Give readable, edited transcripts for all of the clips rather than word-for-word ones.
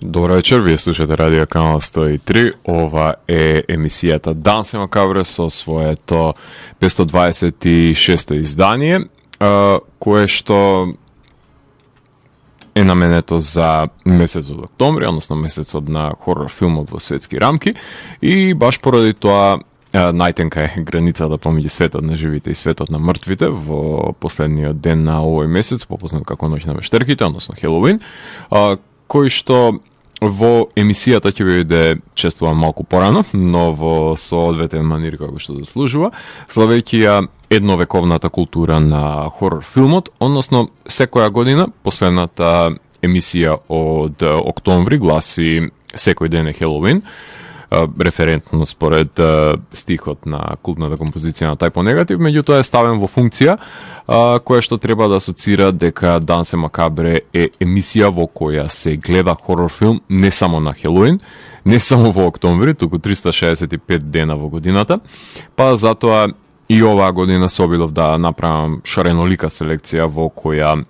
Добро вечер, вие слушате Радио Канал 103. Ова е емисијата Дансе Макабре со своето 526 издание, кое што е наменето за месецот октомври, односно месецот на хорор филмот во светски рамки, и баш поради тоа најтенка е границата помеѓу светот на живите и светот на мртвите во последниот ден на овој месец, попознат како Ноќ на вештерките, односно Хелоуин, кој што во емисијата ќе биде чествуван малку порано, но во соодветен манир како што заслужува, славејќи ја едновековната култура на хорор филмот, односно секоја година последната емисија од октомври гласи секој ден е Хелоуин, референтно според стихот на култната композиција на Тајпо Негатив, меѓутоа е ставен во функција која што треба да асоцира дека Дансе Макабре е емисија во која се гледа хорор филм не само на Хелоуин, не само во октомври, туку 365 дена во годината, па затоа и оваа година се обидов да направам шаренолика селекција во која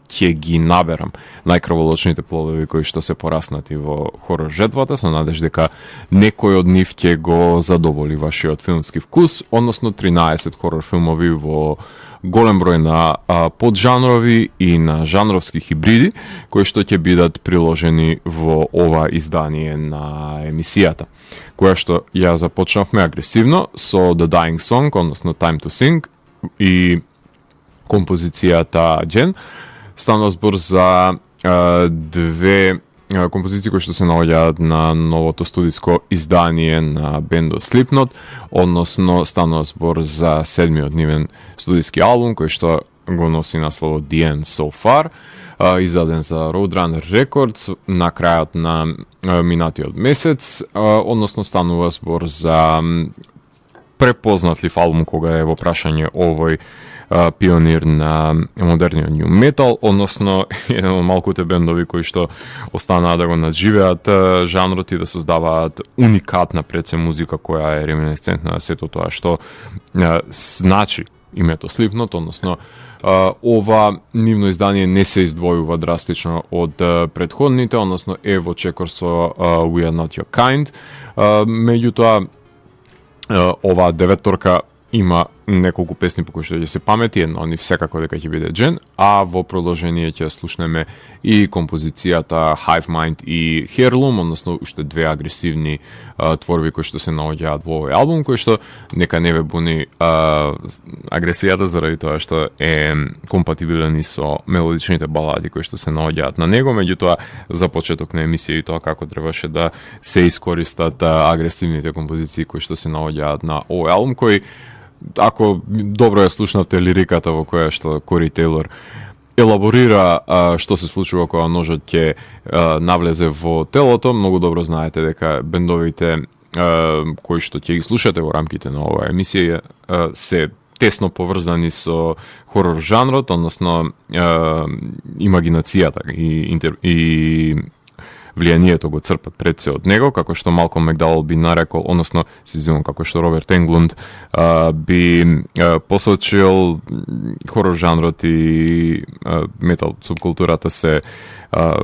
ќе ги наберам најкрволочните плодови кои што се пораснати во хорор жетвата, со надеж дека некој од нив ќе го задоволи вашиот филмски вкус, односно 13 хорор филмови во голем број на поджанрови и на жанровски хибриди, кои што ќе бидат приложени во ова издание на емисијата, која што ја започнавме агресивно со The Dying Song, односно Time to Sing и композицијата Jen. Станува збор за две композиции кои што се наоѓаат на новото студиско издание на бендот Slipknot, односно станува збор за седмиот нивен студиски албум кој што го носи насловот The End So Far, издаден за Roadrunner Records на крајот на минатиот месец, односно станува збор за препознатлив албум кога е во прашање овој пионир на модерниот нью метал, односно еден од малкуте бендови кои што останаа да го надживеат жанрот и да создаваат уникатна пред се музика која е реминесцентна на сето тоа што значи името Slipknot, односно ова нивно издание не се издвојува драстично од претходните, односно е во чекор со We Are Not Your Kind, меѓутоа оваа деветторка има неколку песни по кои што ќе се памети, една од нив секако дека ќе биде Jen, а во продолжение ќе слушнеме и композицијата Hive Mind и Heirloom, односно уште две агресивни творби кои што се наоѓаат во овој албум, кои што нека не ве буни агресијата заради тоа што е компатибилен и со мелодичните балади кои што се наоѓаат на него, меѓутоа за почеток на емисија и тоа како требаше да се искористат агресивните композиции кои што се наоѓаат на овој албум, кој ако добро ја слушнавте лириката во која што Кори Тейлор елаборира што се случува кога ножот ќе навлезе во телото, многу добро знаете дека бендовите кои што ќе ги слушате во рамките на оваа емисија се тесно поврзани со хорор жанрот, односно имагинацијата и влијанието го црпат пред се од него, како што Малком Макдауел би нарекол, односно, се извинувам, како што Роберт Енглунд би посочил, хорор жанрот и метал субкултурата се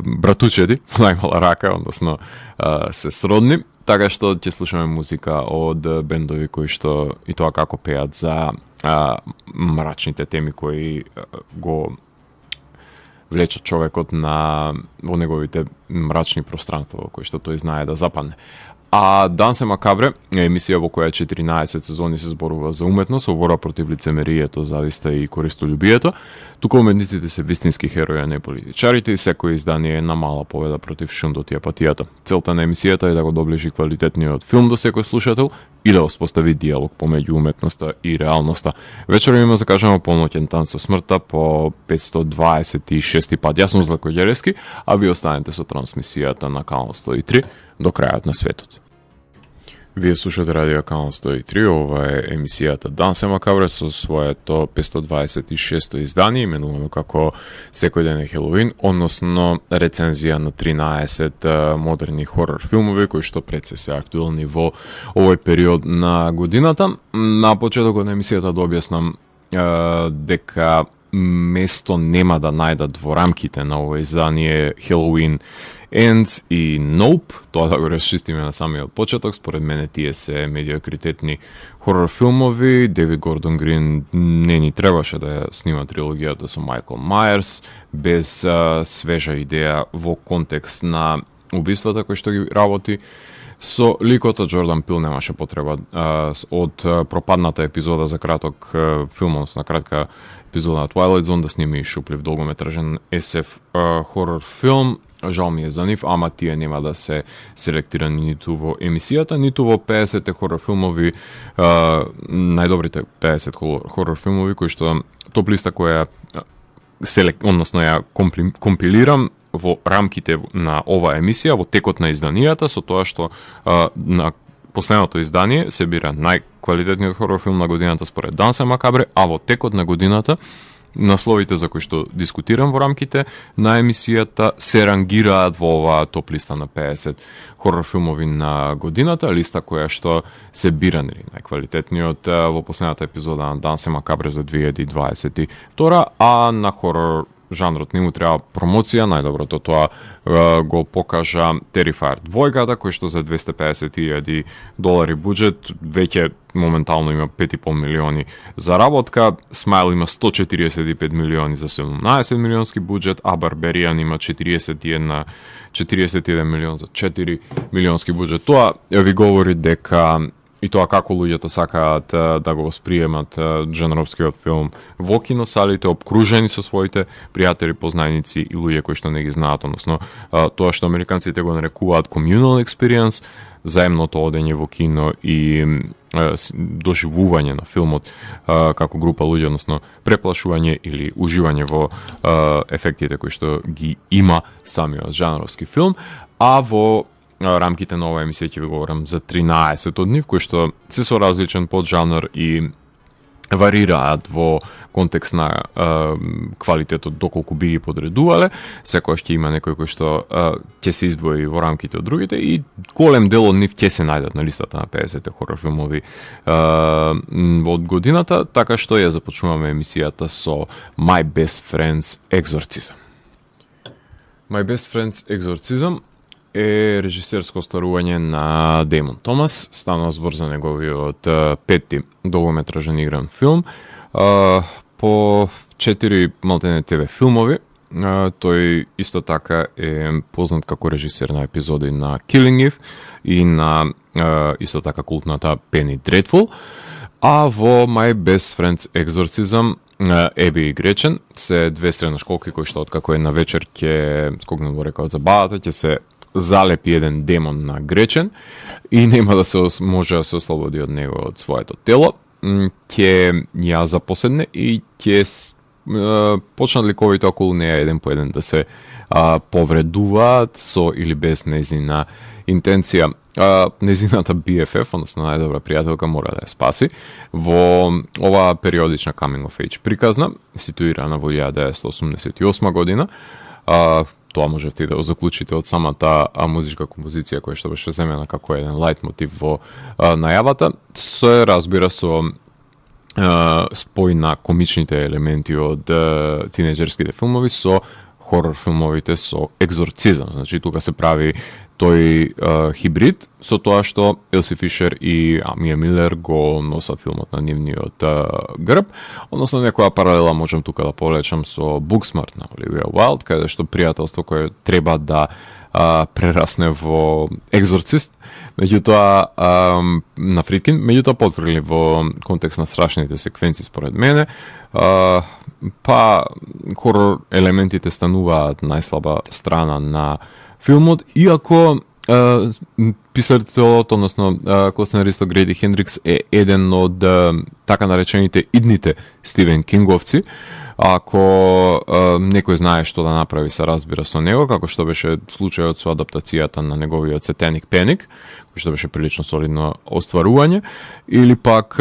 братучеди, најмала рака, односно се сродни, така што ќе слушаме музика од бендови кои што и тоа како пеат за мрачните теми кои го влечат човекот во неговите мрачни пространства во кои што тој знае да западне. А Дансе Макабре е емисија во која 14 сезони се зборува за уметност, во борба против лицемерието, зависта и користолюбието. Туку уметниците се вистински херои, а не политичарите, и секој издание е на мала победа против шундот и апатијата. Целта на емисијата е да го доближи квалитетниот филм до секој слушател и да воспостави диалог помеѓу уметноста и реалноста. Вечером има закажано полноќен танц со смртта по 526 пат. Јас сум Златко Ѓерески, а ви останете со трансмисијата на Канал 103 до крајот на светот. Вие слушате Радио Канал 103, ова е емисијата Дансе Макабре со своето 526 издание, именувано како Секој ден е Хелоуин, односно рецензија на 13 модерни хорор филмови кои што пред се актуелни во овој период на годината. На почетокот на емисијата да објаснам дека место нема да најдат во рамките на ова издание Halloween Ends и Nope, тоа да го расчистиме на самиот почеток. Според мене тие се медиокритетни хорор филмови. Девид Гордон Грин не ни требаше да ја снима трилогијата со Майкл Мајерс без свежа идеја во контекст на убиствата кои што ги работи. Со ликот од Джордан Пил немаше потреба од пропадната епизода за краток филм, односно кратка епизода на Twilight Zone да сними шуплив долгометражен SF хорор филм. Жал ми е за нив, ама тие нема да се селектирани ниту во емисијата, ниту во 50 хорор филмови, најдобрите 50 хорор филмови кои што топ листа која односно ја компилирам во рамките на оваа емисија, во текот на изданијата, со тоа што на последното издание се бира најквалитетниот хорор филм на годината според Дансе Макабре, а во текот на годината насловите за кои што дискутирам во рамките на емисијата се рангираат во оваа топ листа на 50 хорор филмови на годината, листа која што се бира најквалитетниот во последната епизода на Дансе Макабре за 2022, а на хорор жанрот не му треба промоција, најдоброто тоа го покажа Terrifier 2, кој што за $250,000 буџет веќе моментално има 5,5 милиони заработка, Смайл има 145 милиони за 17 милионски буџет, а Барберијан има 41 милион за 4 милионски буџет. Тоа ви говори дека и тоа како луѓето сакаат да го восприемат дженеровскиот филм во киносалите, обкружени со своите пријатели, познајници и луѓе кои што не ги знаат, односно тоа што американците го нарекуваат communal experience, заемното одење во кино и доживување на филмот како група луѓе, односно преплашување или уживање во ефектите кои што ги има самиот жанровски филм, а во рамките на оваа емисија ќе ви говорам за 13 од нив, кои што се со различен поджанр и варираат во контекст на квалитетот доколку би ги подредувале. Секогаш ќе има некој кој што ќе се издвои во рамките од другите и голем дел од нив ќе се најдат на листата на 50 хорор филмови од годината, така што ја започнуваме емисијата со My Best Friend's Exorcism. My Best Friend's Exorcism е режисерско остварување на Деймон Томас. Станува збор за неговиот пети долгометражен игран филм. По 4 малтене ТВ филмови. Тој исто така е познат како режисер на епизоди на Killing Eve и на исто така култната Penny Dreadful. А во My Best Friend's Exorcism Еби и Гречен се две средношколки кои што откако една вечер ќе скогнат во рекаот забавата, ќе се залепи еден демон на Гречен и нема да се може да се ослободи од него од своето тело. Ќе ја запоседне и ќе почнат ликовите околу неја еден по еден да се повредуваат со или без незина интенција. Незината BFF, односно најдобра пријателка, мора да ја спаси во оваа периодична coming of age приказна, ситуирана во 1988 година. Тоа можете да го заклучите од самата музичка композиција која што беше земена како еден лајт мотив во најавата. Се разбира со спој на комичните елементи од тинеџерските филмови со хорор филмовите со екзорцизам. Значи тука се прави тој хибрид со тоа што Елси Фишер и Мија Милер го носат филмот на нивниот грб. Односно некоја паралела можам тука да повлечам со Booksmart на Оливија Уайлд, каде што пријателство кое треба да прерасне во екзорцист, меѓутоа на Фридкин, меѓутоа потврдили во контекст на страшните секвенции според мене, па хорор елементите стануваат најслаба страна на филмот, иако писателот, односно сценаристот Греди Хендрикс е еден од така наречените идните Стивен Кинговци. Ако некој знае што да направи, се разбира со него, како што беше случајот со адаптацијата на неговиот Сатаник Пеник, кој што беше прилично солидно остварување, или пак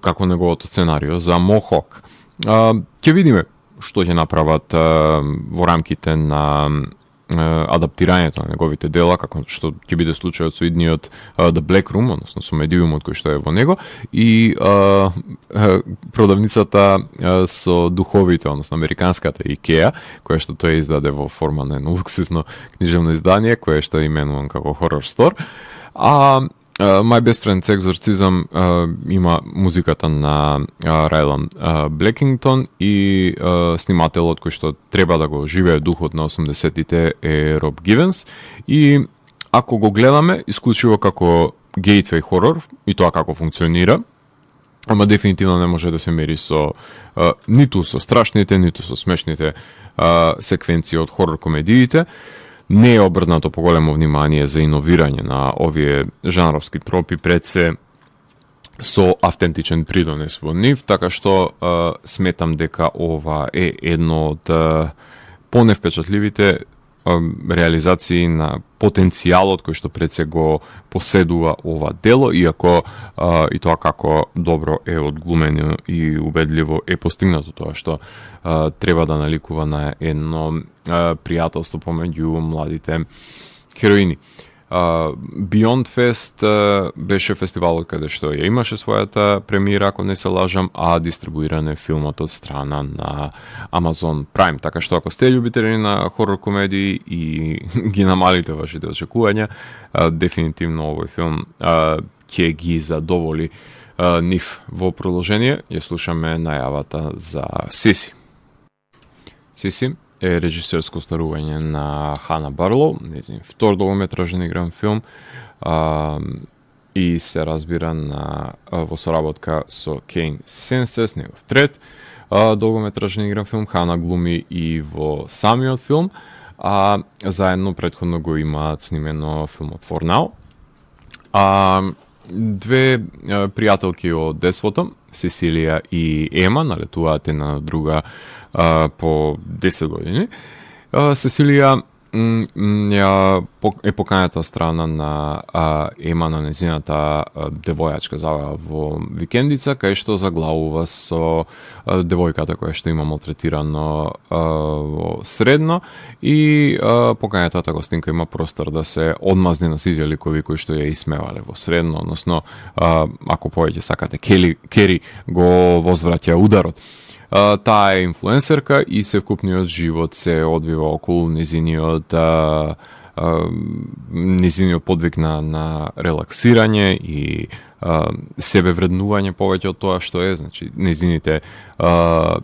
како неговото сценарио за Мохок. Ќе видиме што ќе направат во рамките на адаптирањето на неговите дела, како што ќе биде случајот со идниот The Black Room, односно со медиумот кој што е во него, и продавницата со духовите, односно американската IKEA, која што тој издаде во форма на едно луксусно книжевно издание, кое што е именуван како Horror Store. My Best Friend's Exorcism има музиката на Райлан Блекингтон и снимателот кој што треба да го живее духот на 80-тите е Роб Гивенс. И ако го гледаме исклучиво како гейтвей хорор и тоа како функционира, ама дефинитивно не може да се мери со ниту со страшните, ниту со смешните секвенции од хорор комедиите. Не е обрнато поголемо внимание за иновирање на овие жанровски тропи, пред се со автентичен придонес во нив, така што сметам дека ова е едно од поневпечатливите реализации на потенцијалот кој што пред се го поседува ова дело, иако и тоа како добро е одглумено и убедливо е постигнато тоа што треба да наликува на едно пријателство помеѓу младите хероини. Beyond Fest беше фестивалот каде што ја имаше својата премиера, ако не се лажам, а дистрибуиран е филмот од страна на Amazon Prime. Така што ако сте љубители на хорор комедии и ги намалите вашите очекувања, дефинитивно овој филм ќе ги задоволи нив. Во продолжение ја слушаме најавата за Сиси. Сиси е режисерско старување на Хана Барлоу, незин втор долгометражен игран филм, и се разбира во соработка со Кейн Сенсес, негов трет долгометражен игран филм. Хана глуми и во самиот филм, а заедно претходно го имаат снимено филмот For Now. Две пријателки од детството, Сесилија и Ема, налетуваат една на друга по 10 години. Сесилија е поканата страна на Ема на незината девојачка забава во викендица, кај што заглавува со девојката која што има малтретирано во средно, и поканата гостинка има простор да се одмазне на сите ликови кои што ја исмевале во средно, односно ако повеќе сакате Кери го возвраќа ударот. Таа е инфлуенсерка и севкупниот живот се одвива околу незиниот подвиг на релаксирање и себе вреднување повеќе од тоа што е. Значи, незините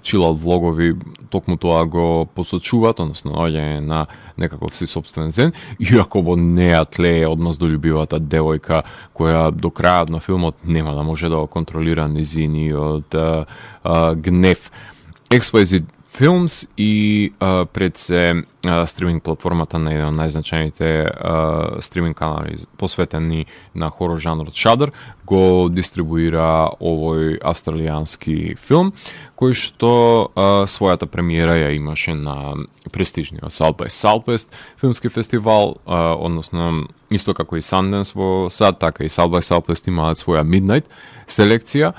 чилаут влогови токму тоа го посочуваат, односно оѓање на некаков си собствен зен, иако во неа тлее одмаздолюбивата девојка која до крајот на филмот нема да може да го контролира незиниот гнев. Explicit Films и пред се стриминг платформата на еден од најзначајните стриминг канали посветени на хорор жанрот Shudder го дистрибуира овој австралијански филм, кој што својата премиера ја имаше на престижниот South by Southwest филмски фестивал, односно исто како и Sundance во САД, така и South by Southwest имаат своја Midnight селекција,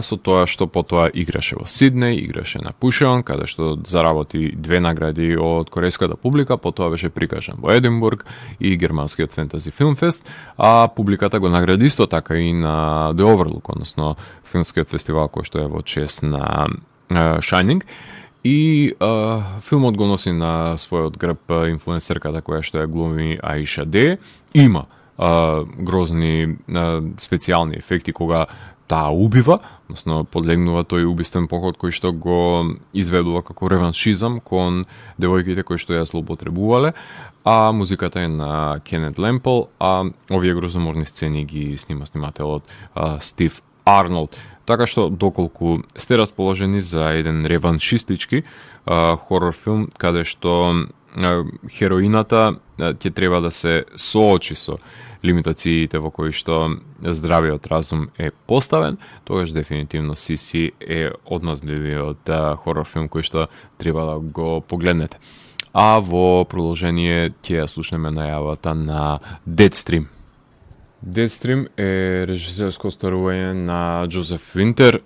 со тоа што потоа играше во Сиднеј, играше на Пушеон, каде што заработи 2 награди од корейската публика, потоа беше прикажан во Единбург и германскиот Фентази Филмфест, а публиката го награди исто така и на The Overlook, односно филмскиот фестивал кој што е во чест на Shining. И филмот го носи на својот грб инфлуенсерката која што ја глуми Аиша Де. Има грозни специјални ефекти кога таа убива, односно подлегнува тој убиствен поход кој што го изведува како реваншизам кон девојките кои што ја злоупотребувале, а музиката е на Кенет Лемпл, а овие грозоморни сцени ги снима снимателот Стив Арнолд. Така што, доколку сте расположени за еден реваншистички хорор филм, каде што хероината ќе треба да се соочи со лимитациите во кои што здравиот разум е поставен, тогаш дефинитивно Сиси е одмазливиот хорор филм кој што треба да го погледнете. А во продолжение ќе ја слушнеме најавата на Deadstream. Deadstream е режисерско остварување на Джозеф Винтер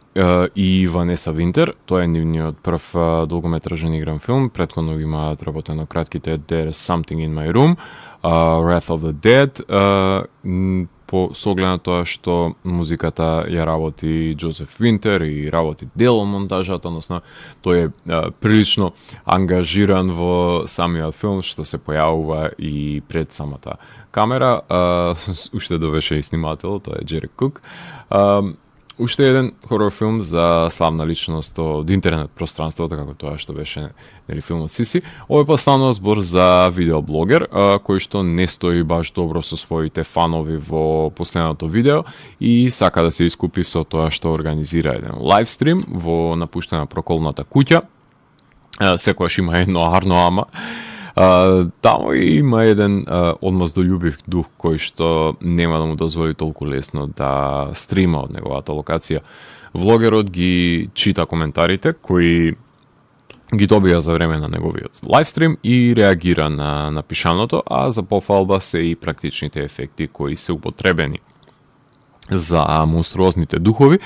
и Ванеса Винтер. Тоа е нивниот прв долгометражен игран филм. Претходно ги имаат работено кратките There's Something in My Room, Wrath of the Dead, по соглед на тоа што музиката ја работи Джозеф Винтер и работи дел од монтажата, односно тој е прилично ангажиран во самиот филм, што се појавува и пред самата камера. Уште довеше и снимател, тоа е Джери Кук. Уште еден хорор филм за славна личност од интернет пространството, како тоа што беше филмот Сиси. Овој па станува збор за видеоблогер, кој што не стои баш добро со своите фанови во последното видео и сака да се искупи со тоа што организира еден лайвстрим во напуштена проколната куќа. Секојаш има едно арно ама. Таму има еден одмаздолюбив дух кој што нема да му дозволи толку лесно да стрима од неговата локација. Влогерот ги чита коментарите кои ги добија за време на неговиот лайвстрим и реагира на напишаното, а за пофалба се и практичните ефекти кои се употребени за монструозните духови,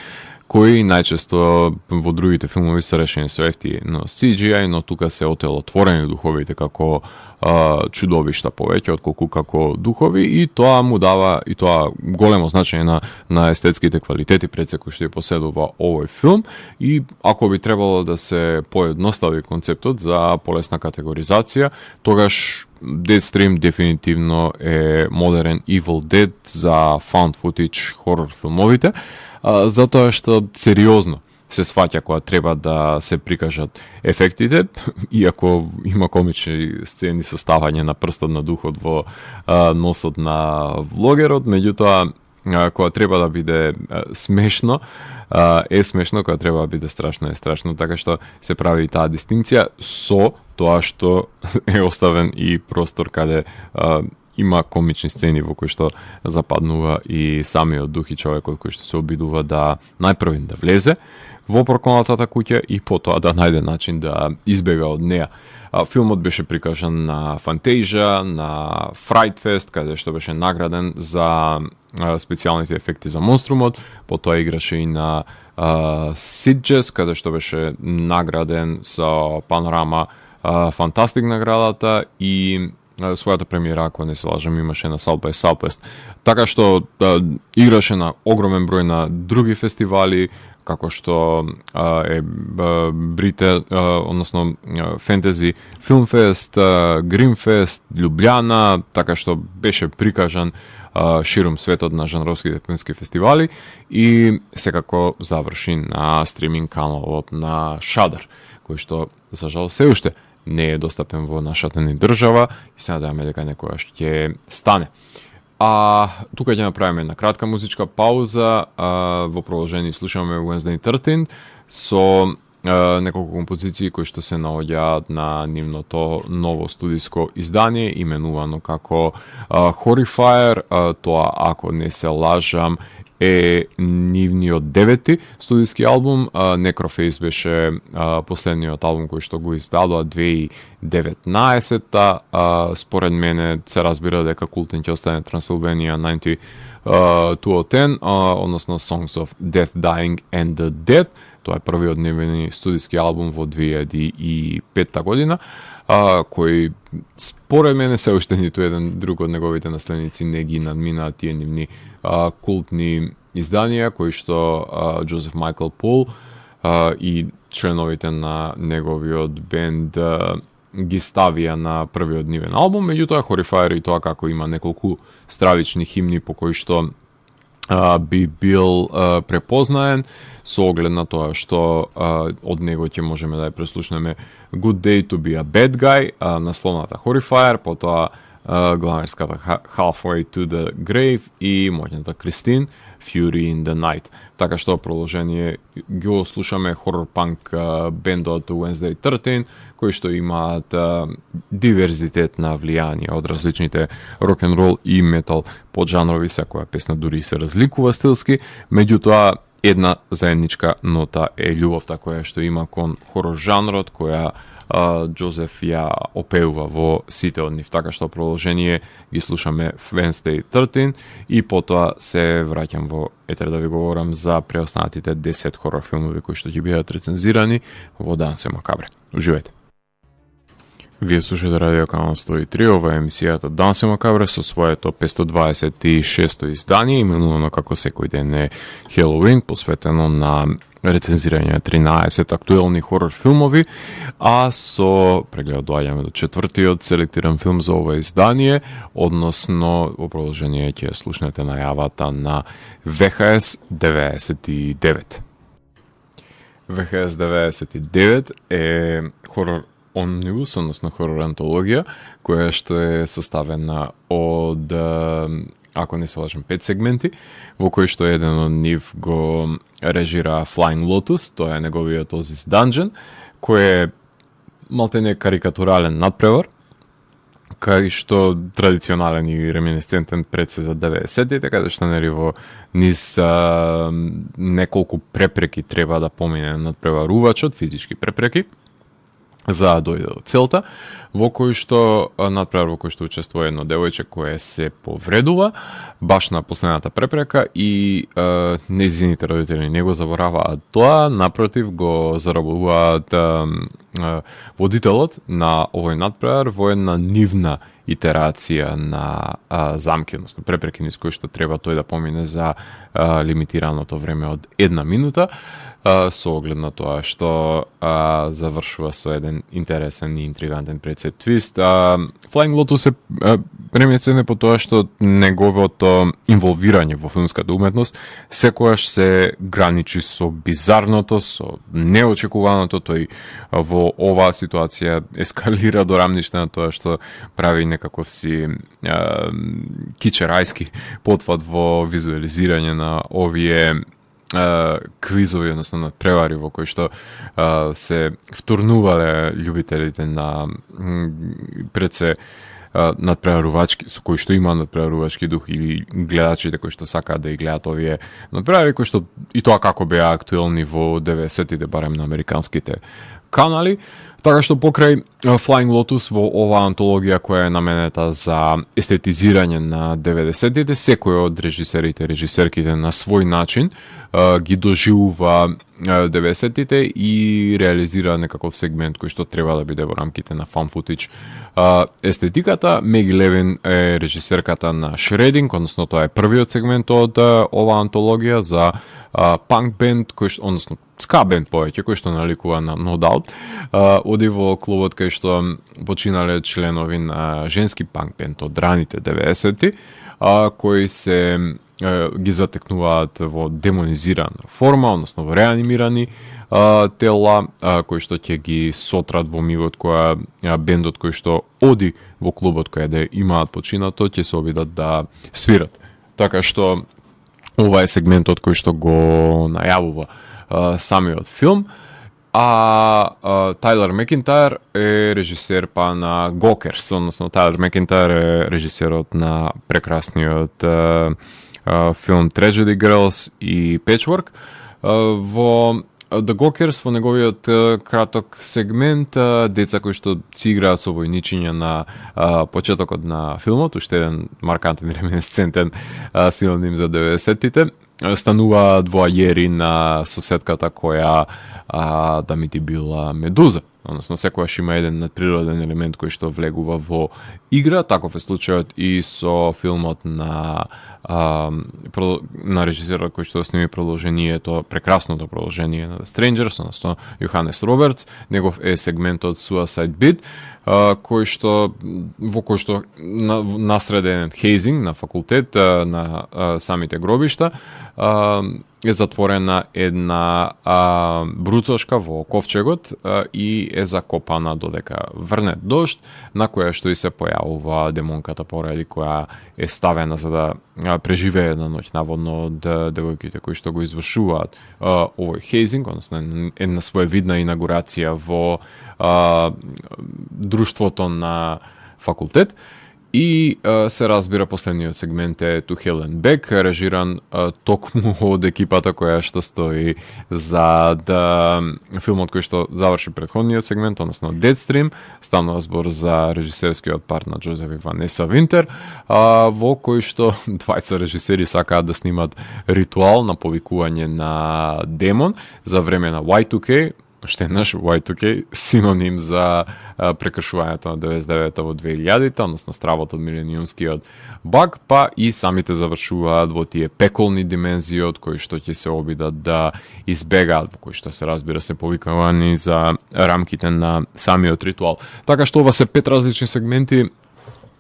кои најчесто во другите филмови се решени со ефтино CGI, но тука се отелотворени духовите како чудовишта повеќе отколку како духови, и тоа му дава и тоа големо значење на естетските квалитети пред секој што ја поседува овој филм. И ако би требало да се поедностави концептот за полесна категоризација, тогаш Deadstream дефинитивно е модерен Evil Dead за found footage хорор филмовите, затоа што сериозно се сваќа кога треба да се прикажат ефектите, иако има комични сцени со ставање на прстот на духот во носот на влогерот, меѓутоа кога треба да биде смешно, е смешно, кога треба да биде страшно, е страшно, така што се прави и таа дистинкција со тоа што е оставен и простор каде има комични сцени во кои што западнува и самиот дух и човекот кој што се обидува да најпрвен да влезе во проколнатата куќа и потоа да најде начин да избега од неа. Филмот беше прикажан на Фантазија, на Fright Fest, каде што беше награден за специјалните ефекти за монструмот, потоа играше и на Sitges, каде што беше награден со Панорама Фантастик наградата и својата премиера, ако не се лажам, имаше на South by Southwest. Така што играше на огромен број на други фестивали, како што е односно Fantasy Film Fest, Grimfest, Ljubljana, така што беше прикажан широм светот на жанровските филмски фестивали и секако заврши на стриминг каналот на Shudder, кој што за жал се уште не е достапен во нашата ни држава и се надеваме дека некојаш ќе стане. Тука ќе направиме една кратка музичка пауза, во продолжение слушаме Wednesday 13 со неколку композиции кои што се наоѓаат на нивното ново студиско издание, именувано како Horrifier. Тоа, ако не се лажам, е нивниот 9-ти студиски албум. Necroface беше последниот албум кој што го издадоа 2019-та. Според мене се разбира дека култен ќе остане Transylvania 9210, односно Songs of Death, Dying and the Dead. Тоа е првиот нивен студиски албум во 2005 година, кој според мене се уште ниту еден друг од неговите наследници не ги надмина тие нивни култни изданија кои што Джозеф Майкл Пул и членовите на неговиот бенд ги ставија на првиот нивен албум. Меѓутоа Horrifier и тоа како има неколку стравични химни по кои што би бил препознаен со оглед на тоа што од него ќе можеме да ја преслушнеме Good Day to be a Bad Guy, насловната Horrifier, потоа главарската Halfway to the Grave и моќната Кристин Fury in the Night. Така што продолжение го слушаме хорор-панк бендот Wednesday 13, кои што имаат диверзитет на влијание од различните рок-н-рол и метал поджанрови, секоја песна дури се разликува стилски, меѓутоа една заедничка нота е љубовта која што има кон хорор жанрот, која Джозеф ја опеува во сите од нив, така што продолжение ги слушаме Wednesday 13 и потоа се враќам во етер да ви говорам за преостанатите 10 хорор филмови кои што ќе бидат рецензирани во Дансе Макабре. Уживајте! Вие слушате Радио Канал 103, ова е емисијата Дансе Макабре со своето 526-то издание, именувано како секој ден е Хелоуин, посветено на рецензирање на 13 актуелни хорор филмови, а со преглед доаѓаме до четвртиот селектиран филм за ова издание, односно во продолжение ќе слушнете најавата на ВХС 99. ВХС 99 е хорор омнибус, односно хорор антологија, која што е составена од, ако не се лажам, 5 сегменти, во кои што еден од нив го режира Flying Lotus, тоа е неговиот Ozzy's Dungeon, кој е малтене карикатурален надпревар, кај што традиционален и реминесцентен пред се за 90-тите, каде што нели во низ неколку препреки треба да помине надпреварувачот, физички препреки, за да дојде до целта, во кој што надпревар во кој што учествува едно девојче кое се повредува баш на последната препрека и нејзините родители не го забораваат тоа, напротив го заработуваат водителот на овој надпревар во една нивна итерација на замки, односно препреки низ кои што треба тој да помине за лимитираното време од 1 минута, со оглед на тоа што завршува со еден интересен и интригантен прецеп твист. Flying Lotus е премиесен по тоа што неговото инволвирање во филмската уметност секојаш се граничи со бизарното, со неочекуваното. Тој во оваа ситуација ескалира до рамниште на тоа што прави некаков си кичерајски потфат во визуализирање на овие квизови, односно на превари во кои што се втурнувале љубителите на пред се надпреварувачки, со кои што има надпреварувачки дух, или гледачите кои што сакаат да ги гледат овие надпревари, кои што и тоа како беа актуелни во 90-тите, барем на американските канали. Така што покрај Flying Lotus во оваа антологија која е наменета за естетизирање на 90-тите, секој од режисерите и режисерките на свој начин ги доживува 90-тите и реализира некаков сегмент кој што треба да биде во рамките на fan footage естетиката. Меги Левин е режисерката на Shredding, односно тоа е првиот сегмент од оваа антологија за панк бенд, кој што, односно ска бенд повеќе, кој што наликува на No Doubt, оди во клубот кај што починале членови на женски панк бенд од раните 90-ти, кои се ги затекнуваат во демонизирана форма, односно во реанимирани тела, кои што ќе ги сотрат во мигот која бендот кој што оди во клубот кој да имаат починато, ќе се обидат да свират. Така што ова е сегментот кој што го најавува самиот филм. Тайлер Мекинтајр е режисер на Гокерс, односно Тайлер Мекинтајр е режисерот на прекрасниот филм Tragedy Girls и Patchwork. Во The Gawkers, во неговиот краток сегмент, деца кои што си играат со војничиња на почетокот на филмот, уште еден маркантен реминесцентен синоним за 90-тите, стануваат воајери на соседката која да ми ти била медуза. Односно, секојаш има еден надприроден елемент кој што влегува во игра. Таков е случајот и со филмот на режисерот кој што сними продолжението, прекрасното продолжение на The Strangers, односно Јоханес Робертс. Негов е сегментот Suicide Beat, кој што насреден хейзинг на факултет на самите гробишта, е затворена една бруцошка во ковчегот и е закопана додека врне дожд, на која што и се појавува демонката поради која е ставена за да преживее една ноќ наводно од девојките кои што го извршуваат овој хейзинг, односно една своевидна инаугурација во друштвото на факултет. И се разбира последниот сегмент е To Hell and Back, режиран токму од екипата која што стои за филмот кој што заврши претходниот сегмент, односно Deadstream. Станува збор за режисерскиот пар на Джозеф и Ванеса Винтер, во кој што двајца режисери сакаат да снимат ритуал на повикување на демон за време на Y2K, уште еднаш Y2K, синоним за прекршувањето на 99-та во 2000-та, односно стравот од милениумскиот баг, па и самите завршуваат во тие пеколни димензии од кои што ќе се обидат да избегаат, во кои што се разбира се повикавани за рамките на самиот ритуал. Така што ова се 5 различни сегменти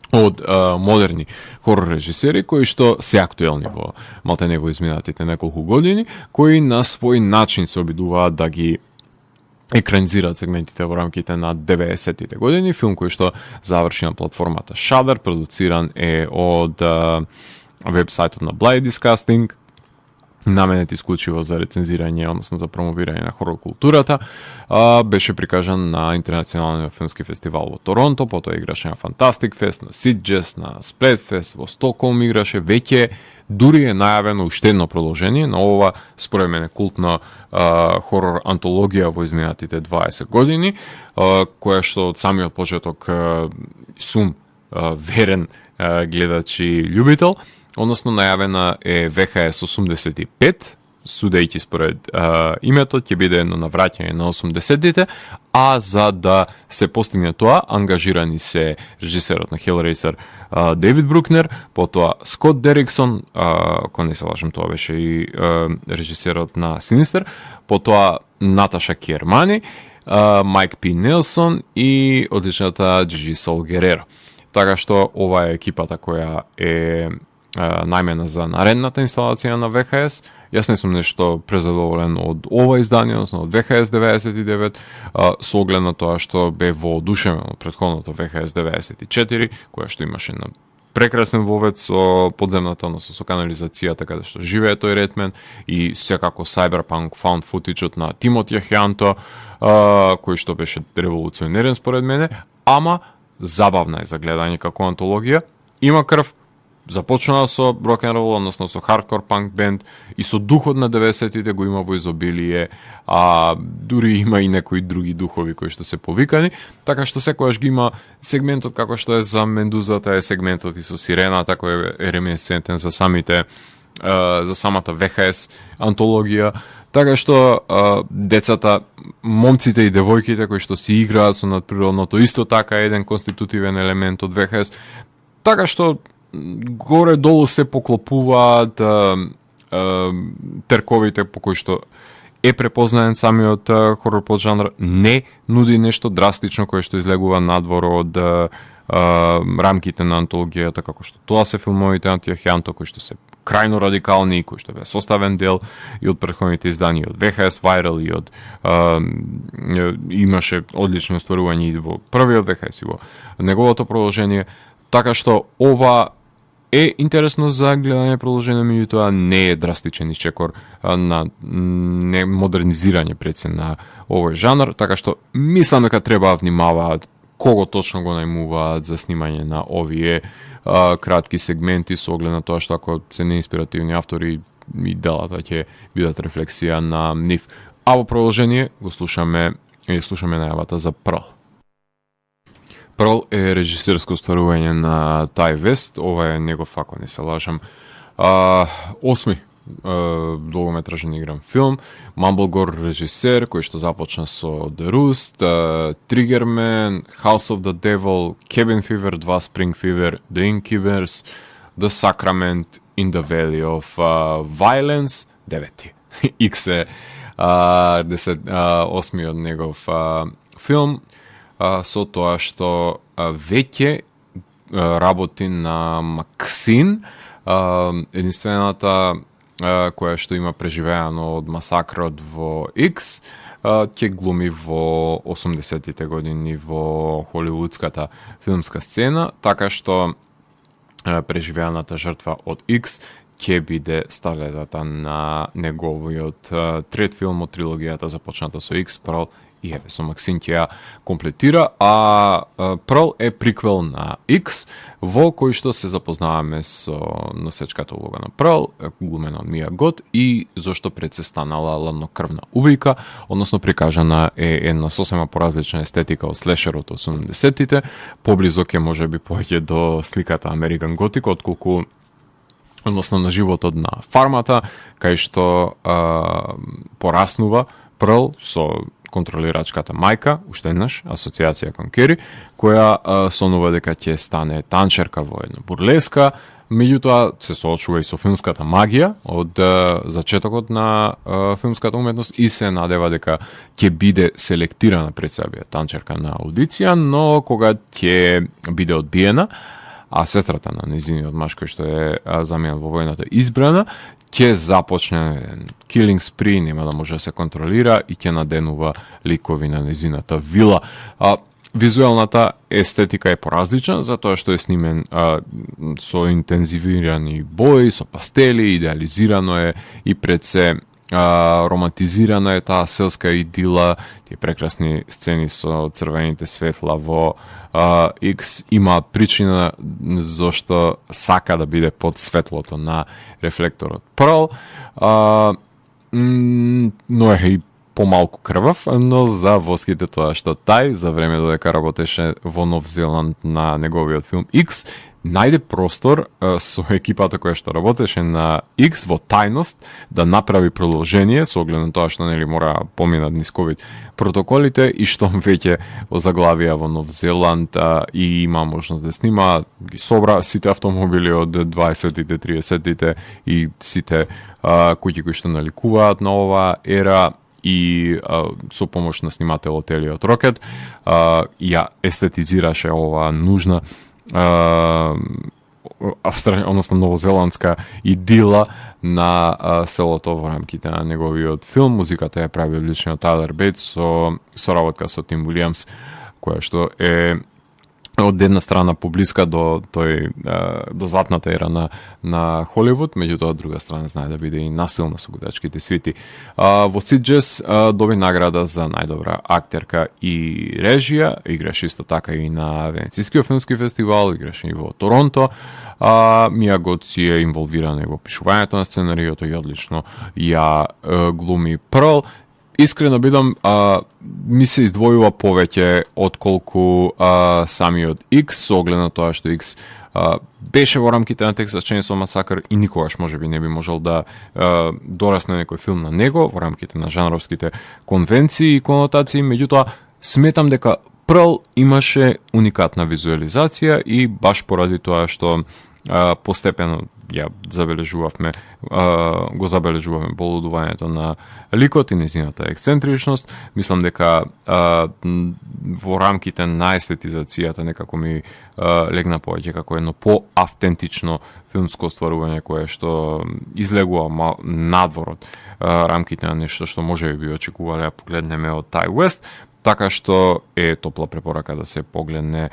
од модерни хорор режисери кои што се актуелни во малтене во изминатите неколку години, кои на свој начин се обидуваат да ги екранизираат сегментите во рамките на 90-тите години. Филм кој што заврши на платформата Shudder, продуциран е од вебсајтот на Bloody Disgusting, наменет исклучиво за рецензирање, односно за промовирање на хорор културата. Беше прикажан на Интернационалниот филмски фестивал во Торонто, потоа играше на Fantastic Fest, на Sitges, на Splatfest, во Стоколм играше, веќе дури е најавено уште едно продолжение на ова, според мене, култна хорор антологија во изминатите 20 години, која што од самиот почеток сум верен гледач и љубител, односно најавена е VHS 85, судејќи според името, ќе биде едно навраќање на 80-тите, а за да се постигне тоа, ангажирани се режисерот на Hellraiser Дейвид Брукнер, потоа Скот Дериксон, ако не се лажам, тоа беше и режисерот на Sinister, потоа Наташа Кермани, Майк Пи Нелсон и одличната Джиджи Сол Гереро. Така што ова е екипата која е најмена за наредната инсталација на VHS. Јас не сум нешто презадоволен од ова издание, односно од VHS 99, со оглед на тоа што бе воодушевен од претходното VHS 94, која што имаше на прекрасен вовец со подземната, односно со канализацијата каде што живее тој Редмен, и секако Cyberpunk found footage-от на Тимоти Хјанто, кој што беше револуционерен според мене, ама забавна е за гледање како антологија. Има крв, започнала со рок-н-рол, односно со хардкор панк бенд, и со духот на 90-тите го има во изобилие, а дури има и некои други духови кои што се повикани, така што секогаш ги има сегментот како што е за Мендузата, е сегментот и со Сирената, кој е реминесцентен за самите за самата VHS антологија. Така што децата, момците и девојките кои што си играат со надприродното, исто така е еден конститутивен елемент од VHS. Така што горе-долу се поклопуваат терковите по кои што е препознаен самиот хорор поджанр, не нуди нешто драстично кое што излегува надвор од рамките на антологијата, како што тоа се филмовите Антио Хјанто, кои што се крајно радикални, кои што бе составен дел и од претходните изданија, од VHS Viral и од имаше одлично стварување и во првиот VHS и во неговото продолжение, така што ова е интересно за гледање продолжение, меѓутоа не е драстичен исчекор на модернизирање пред на овој жанр, така што мислам дека треба да внимаваат кого точно го најмуваат за снимање на овие кратки сегменти, со оглед на тоа што ако се неинспиративни автори и делата ќе бидат рефлексија на нив. А во продолжение го слушаме најавата за Прл. Прл е режисерско стварување на Тај Вест, ова е негов, ако не се лажам, 8 долгометражен игран филм. Мамблгор режисер, кој што започна со The Roost, Triggerman, House of the Devil, Cabin Fever 2, Spring Fever, The Incubers, The Sacrament, In the Valley of Violence, 9. X е 8 од негов филм, со тоа што веќе работи на Максин, единствената која што има преживеано од масакрот во X, ќе глуми во 80-тите години во холивудската филмска сцена, така што преживеаната жртва од X ќе биде старлетата на неговиот трет филм од трилогијата започната со X, Прл и еве со Максим ќе ја комплетира, а Pearl е приквел на X, во кој што се запознаваме со носечката улога на Pearl, глумена од Мија Гот, и зошто пред се станала ладнокрвна убијка, односно прикажана е една сосема поразлична естетика од слешерот од 80-тите, поблизо ќе може би поеќе до сликата American Gothic, отколку односно на животот на фармата, кај што пораснува Pearl со контролирачката мајка, уште еднаш, асоциација кон Кери, која сонува дека ќе стане танчерка во една бурлеска, меѓутоа се соочува и со филмската магија од зачетокот на филмската уметност и се надева дека ќе биде селектирана пред себе танчерка на аудиција, но кога ќе биде одбиена, а сестрата на незиниот маж кој што е заменет во војната избрана, ќе започне killing spree, нема да може да се контролира и ќе наденува ликови на незината вила. Визуелната естетика е поразлична, затоа што е снимен со интензивирани бои, со пастели, идеализирано е и пред се романтизирана е таа селска идила, тие прекрасни сцени со црвените светла во X има причина зашто сака да биде под светлото на рефлекторот Pearl, но е и помалку крвав, но за воските тоа што тај, за време додека работеше во Нов Зеланд на неговиот филм X, најде простор со екипата која што работеше на X во тајност да направи продолжение со оглед на тоа што нели мора поминат низ ковид протоколите и што веќе во заглавија во Нов Зеланд и има можност да снима, ги собра сите автомобили од 20-тите, 30-тите и сите куќи кои што наликуваат на оваа ера и со помош на снимателот Елиот Рокет ја естетизираше оваа нужна односно новозеландска идила на селото во рамките на неговиот филм. Музиката ја прави одличниот Тайлер Бейтс со соработка со Тим Уилијамс, која што е од една страна поблиска до златната ера на Холивуд, меѓутоа од друга страна знае да биде и насилна со гудачките свити. Во Сиджес доби награда за најдобра актерка и режија, играше исто така и на Венецискиот филмски фестивал, играше и во Торонто. Мија Гот си е инволвирана и во пишувањето на сценариото и одлично ја глуми Pearl. Искрено бидам, ми се издвојува повеќе отколку самиот X, со оглед на тоа што X беше во рамките на Texas Chainsaw Massacre и никогаш можеби не би можел да дорасне некој филм на него во рамките на жанровските конвенции и конотации, меѓутоа сметам дека Pearl имаше уникатна визуализација и баш поради тоа што постепено го забележуваме болудувањето на ликот и незината ексцентричност. Мислам дека во рамките на естетизацијата некако ми легна повеќе како едно по-автентично филмско остварување кое што излегува надвор од рамките на нешто што може би очекувале да погледнеме од Ти Уест, така што е топла препорака да се погледне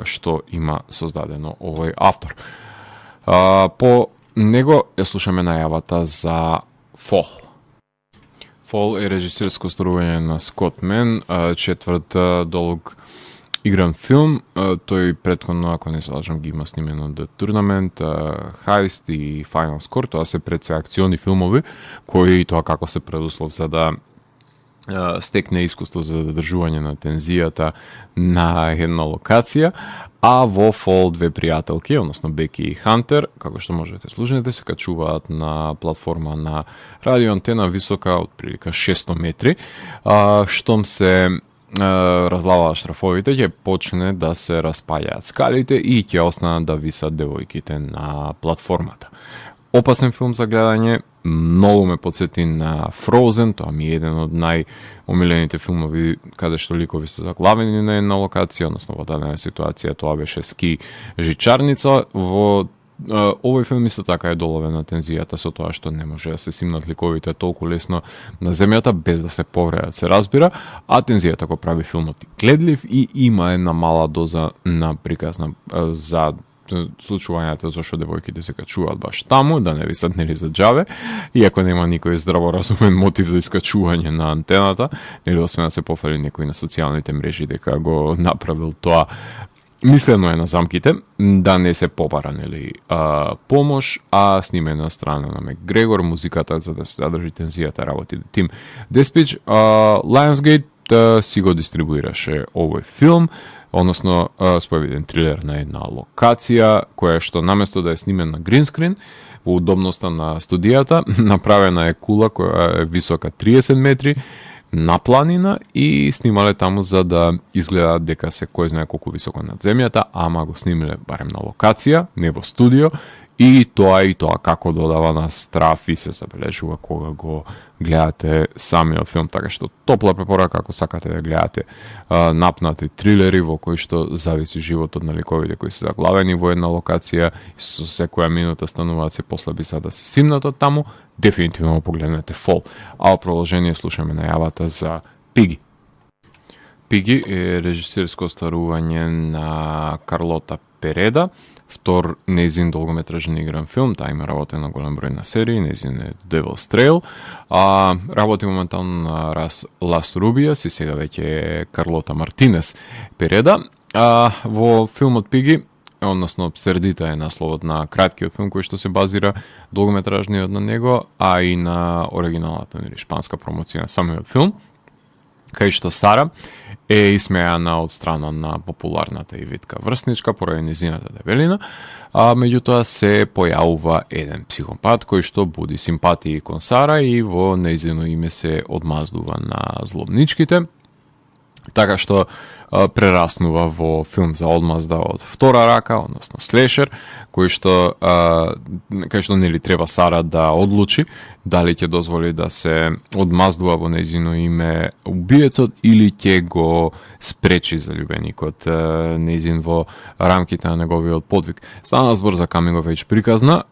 што има создадено овој автор. По него ја слушаме најавата за Fall. Fall е режисерско остварување на Скот Мен, четврт долг игран филм. Тој претходно, ако не се лажам, ги има снимено The Tournament, Heist и Final Score. Тоа се пред се акциони филмови, кои тоа како се предуслов за да стекне искуство за задржување на тензијата на една локација, а во Fall две пријателки, односно Беки и Хантер, како што можете слушнете, се качуваат на платформа на радио антена висока од прилика 600 метри. Штом се разлаваат штрафовите, ќе почне да се распаѓаат скалите и ќе останат да висат девојките на платформата. Опасен филм за гледање, многу ме подсети на Frozen, тоа ми е еден од најомилените филмови каде што ликови се заглавени на една локација, односно во дадена ситуација тоа беше ски жичарница. Во овој филм исто така е доловена тензијата со тоа што не може да се симнат ликовите толку лесно на земјата без да се повредат, се разбира, а тензијата го прави филмот гледлив и има една мала доза на приказна за случувањата зашто девојките се качуваат баш таму, да не ви саднели за џаве, иако нема никој здраворазумен мотив за искачување на антената, нели освен да се пофали некој на социјалните мрежи дека го направил тоа. Мислено е на замките да не се побара нели помош, а снимена од страна на Макгрегор, музиката за да се задржи тензијата, работи тим Деспич. Lionsgate си го дистрибуираше овој филм, односно спојавиден трилер на една локација која што наместо да е снимен на гринскрин во удобноста на студијата, направена е кула која е висока 30 метри на планина и снимале таму за да изгледа дека се кој знае колку високо над земјата, ама го снимиле барем на локација, не во студио, и тоа како додава на страф и се забележува кога го гледате самиот филм, така што топла препорака ако сакате да гледате напнати трилери во кои што зависи животот на ликовите кои се заглавени во една локација и со секоја минута стануваат се послаби за да се симнат од таму, дефинитивно погледнете Fall. А во продолжение слушаме најавата за Пиги. Пиги е режисерско остварување на Карлота Переда, втор нејзин долгометражен игран филм, таа има работа на голем број на серии, нејзин е Devil's Trail, работи моментално на Лас Рубиас и сега веќе е Карлота Мартинес Переда. Во филмот Пиги, односно средита е насловот на краткиот филм кој што се базира долгометражниот на него, а и на оригиналната или шпанска промоција на самиот филм, кај што Сара е исмејана од страна на популарната и витка врсничка поради низината дебелина, а меѓутоа се појавува еден психопат кој што буди симпатии кон Сара и во нејзино име се одмаздува на злобничките, така што прераснува во филм за одмазда од втора рака, односно слешер, кај што нели треба Сара да одлучи дали ќе дозволи да се одмаздува во нејзино име убиецот или ќе го спречи заљубеникот нејзин во рамките на неговиот подвиг. Стана збор за coming of age приказна,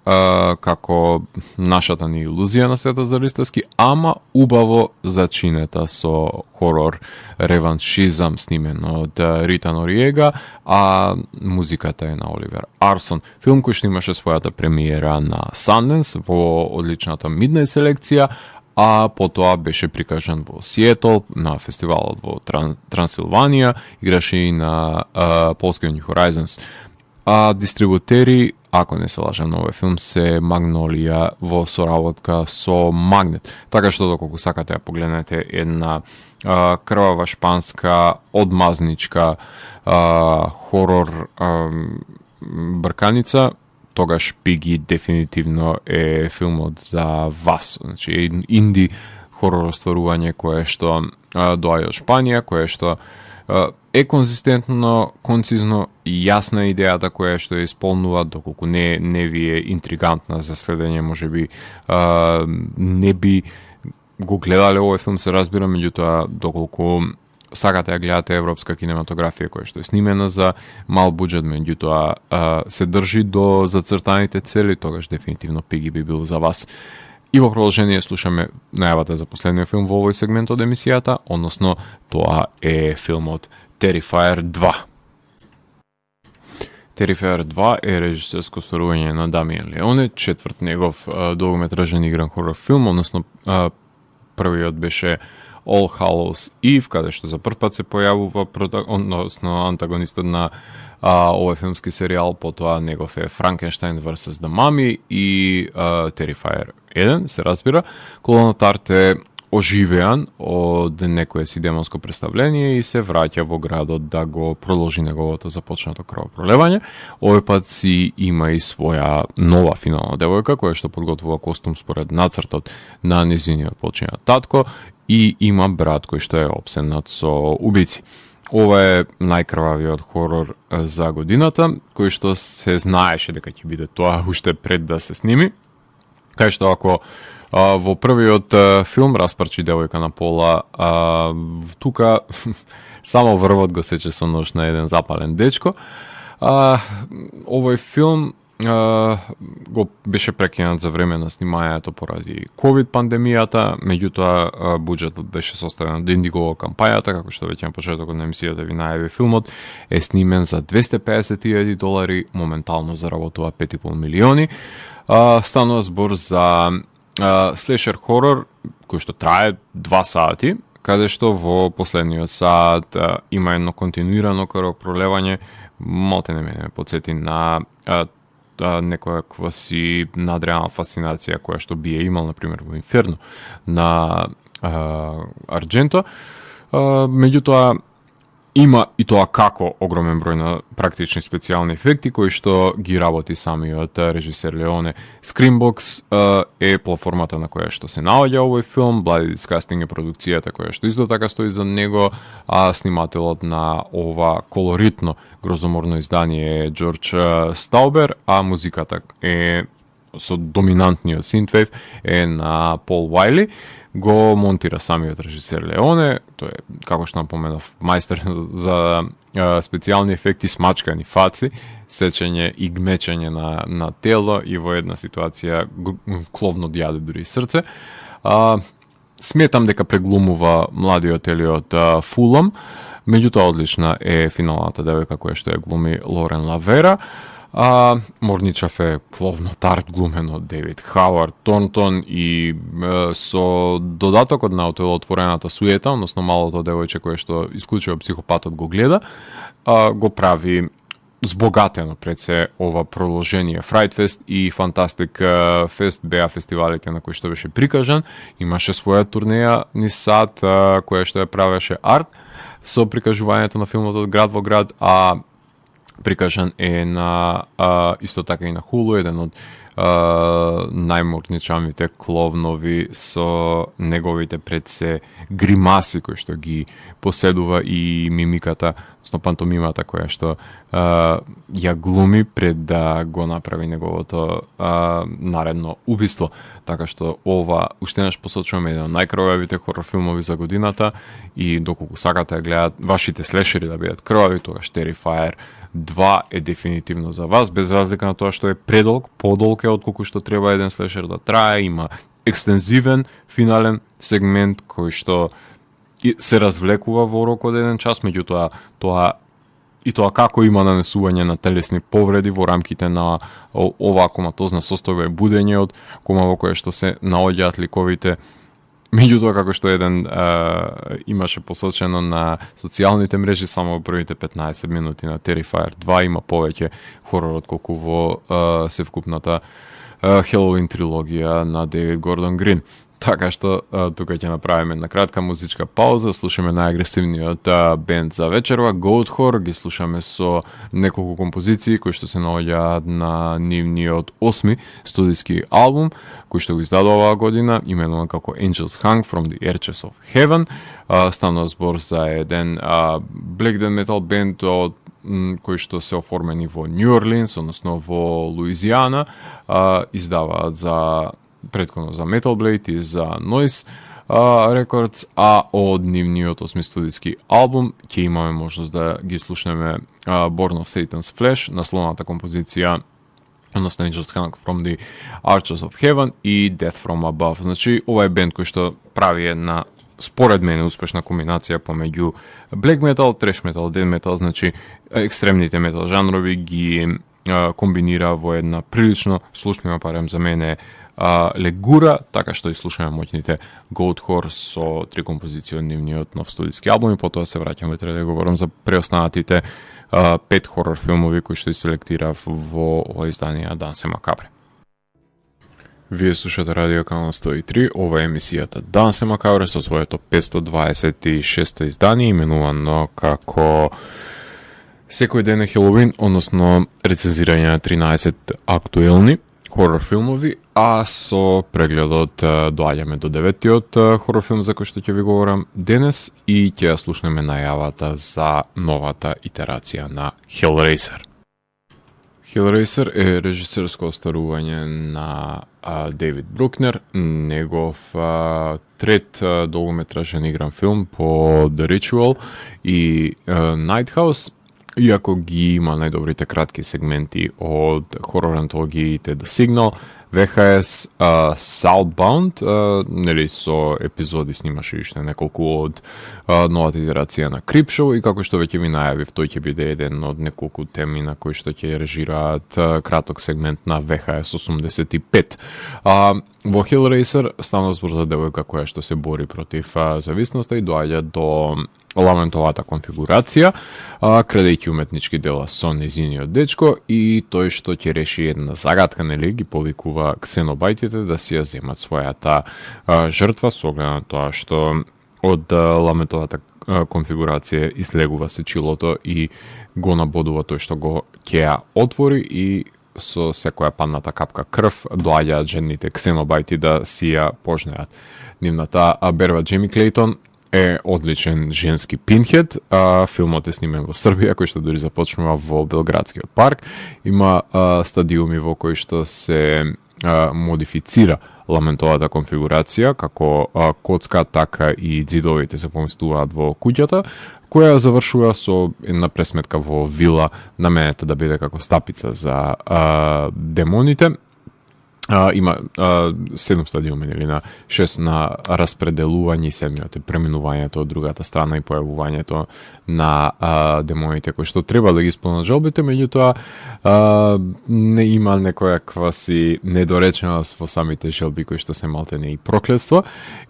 како нашата ни илузија на Светот Заристовски, ама убаво зачинета со хорор реваншизам снимен од Рита Нориега, а музиката е на Оливер Арсон. Филм кој што имаше својата премиера на Sundance во одличната Midnight селекција, а потоа беше прикажан во Сиетл на фестивалот во Трансилванија, играше и на полскиот New Horizons. Дистрибутери, ако не се лажам, на овој филм се Магнолија во соработка со Магнет. Така што доколку сакате да погледнете една крвава шпанска одмазничка хорор брканица, тогаш Пиги дефинитивно е филмот за вас. Значи, инди хорор остварување кое што доаѓа од Шпанија, кое што е конзистентно, концизно и јасна идејата која што ја исполнува, доколку не ви е интригантна за следење, можеби не би го гледале овој филм, се разбира, меѓутоа доколку сакате да гледате европска кинематографија која што е снимена за мал буџет, меѓутоа се држи до зацртаните цели, тогаш дефинитивно Пиги би бил за вас. И во продолжение слушаме најавата за последниот филм во овој сегмент од емисијата, односно тоа е филмот Terrifier 2. Terrifier 2 е режисерско остварување на Дамиен Леоне, четврт негов долгометражен игран хорор филм, односно првиот беше All Hallows Eve, каде што за прв пат се појавува односно антагонистот на овој филмски серијал, потоа негов е Frankenstein vs. The Mummy и Terrifier 1, се разбира. Клонот арт е оживеан од некое си демонско представление и се враќа во градот да го продолжи неговото започнато крвопролевање. Овој пат си има и своја нова финална девојка, која што подготвува костум според нацртот на незиниот починат татко и има брат кој што е опсенат со убици. Ова е најкрвавиот хорор за годината, кој што се знаеше дека ќе биде тоа уште пред да се сними. Кај што ако во првиот филм распарчи девојка на пола, тука само врвот го сече со нож на еден запален дечко. Овој филм го беше прекинат за време на снимањето поради COVID пандемијата, меѓутоа буџетот беше составен од Индиго кампањата, како што веќе на почетокот на емисијата ви најави филмот, е снимен за $250,000, моментално заработува 5,5 милиони. Станува збор за слешер хорор кој што трае 2 сати, каде што во последниот саат има едно континуирано крвопролевање, малте не мене подсети на некоја си надреална фасцинација која што би е имал, например, во Инферно на Ардженто. Меѓутоа, има и тоа како огромен број на практични специјални ефекти кои што ги работи самиот режисер Леоне. Screambox е платформата на која што се наоѓа овој филм, Bloody Disgusting е продукцијата која што исто така стои за него, а снимателот на ова колоритно грозоморно издание е Џорџ Стаубер, а музиката е со доминантниот синтвейв е на Пол Уајли. Го монтира самиот режисер Леоне, тој е, како што напоменав, мајстор за специјални ефекти, смачкани фаци, сечење и гмечење на тело и во една ситуација кловно јаде дури срце. Сметам дека преглумува младиот Елиот Фулам, меѓутоа одлична е финалната девојка која што ја глуми Лорен Лавера. Морничав е кловно тарт глумен од Девид Хауард Торнтон и со додатокот на отворената суета, односно малото девојче кое што исклучиво психопатот го гледа, го прави збогатено пред се ова продолжение. Fright Fest и Fantastic Fest беа фестивалите на кои што беше прикажан, имаше своја турнеја низ сад која што ја правеше арт со прикажувањето на филмот од град во град, а прикажан е на исто така и на Hulu, еден од најморничавите кловнови со неговите пред се гримаси кои што ги поседува и мимиката, односно пантомимата која што ја глуми пред да го направи неговото наредно убиство. Така што ова уште еднаш посочуваме еден од најкровавите хорор филмови за годината и доколку сакате да гледат вашите слешери да бидат крвави, тогаш Terrifier 2 е дефинитивно за вас, без разлика на тоа што е предолг, подолг е отколку што треба еден слешер да трае, има екстензивен финален сегмент кој што се развлекува во рок од 1 час, меѓутоа тоа како има нанесување на телесни повреди во рамките на оваа коматозна состојба и будење од кома во кое што се наоѓаат ликовите. Меѓутоа, како што еден имаше посочено на социјалните мрежи, само во првите 15 минути на Terrifier 2 има повеќе хорор отколку во севкупната Хелоуин трилогија на Дейвид Гордон Грин. Така што тука ќе направиме една кратка музичка пауза, слушаме најагресивниот бенд за вечерва, Goatwhore, ги слушаме со неколку композиции кои што се наоѓаат на нивниот 8ми студиски албум, кој што го издадува оваа година, именуван како Angels Hung from the Arches of Heaven. Станува збор за еден black death metal бенд од кои што се оформени во Нью Орлинс, односно во Луизијана, издаваат за претходно за Metal Blade и за Noise Records, а од нивниот 8ми студиски албум ќе имаме можност да ги слушнеме Born of Satan's Flesh, насловната композиција, односно Angels Hung from the Arches of Heaven и Death from Above. Значи, ова е бенд кој што прави една, според мене, успешна комбинација помеѓу black metal, trash metal, death metal, значи екстремните метал жанрови ги комбинира во една прилично слушнива, парем за мене, легура, така што и слушаме моќните Goatwhore со 3 композиции од нивниот нов студиски албум и потоа се враќаме да говорам за преостанатите 5 хорор филмови кои што селектирав во ова издание Дансе Макабре. Вие слушате Радио Канал 103, ова е емисијата Дансе Макабре со своето 526 издание, именувано како Секој ден е Хелоуин, односно рецензирање на 13 актуелни хорор филмови, а со прегледот доаѓаме до 9-тиот хорор филм за кој што ќе ви говорам денес и ќе ја слушнеме најавата за новата итерација на Hellraiser. Hellraiser е режисерско остарување на Дейвид Брукнер, негов трет долгометражен игран филм по The Ritual и Night House. иако ги има најдобрите кратки сегменти од хорор антологиите The Signal, VHS, Southbound, нели со епизоди снимаше уште неколку од новата итерација на Creepshow и како што веќе ви најавив, тој ќе биде еден од неколку теми на кои што ќе режираат краток сегмент на VHS 85. Во Hellraiser стана збор за девојка која што се бори против зависноста и доаѓа до ламентовата конфигурација, крадејќи уметнички дела со незиниот дечко и тој што ќе реши една загадка, нели, ги повикува ксенобајтите да си ја земат својата жртва, со оглед на тоа што од ламентовата конфигурација излегува сечилото и го набодува тој што го ќе ја отвори и со секоја падната капка крв доаѓаат жените ксенобајти да си ја пожнеат. Нивната берба Джейми Клейтон е одличен женски пинхед. Филмот е снимен во Србија, кој што дури започнува во Белградскиот парк. Има стадиуми во кои што се модифицира ламентовата конфигурација, како коцка, така и ѕидовите се поместуваат во куќата, која завршува со една пресметка во вила наменета да биде како стапица за демоните. Има 7 стадиуми, нели, на 6 на распределување и 7 е преминувањето од другата страна и појавувањето на демоните кои што треба да ги исполнат жалбите, меѓутоа не има некоја кваси недореченост во самите жалби кои што се малтене и проклетство.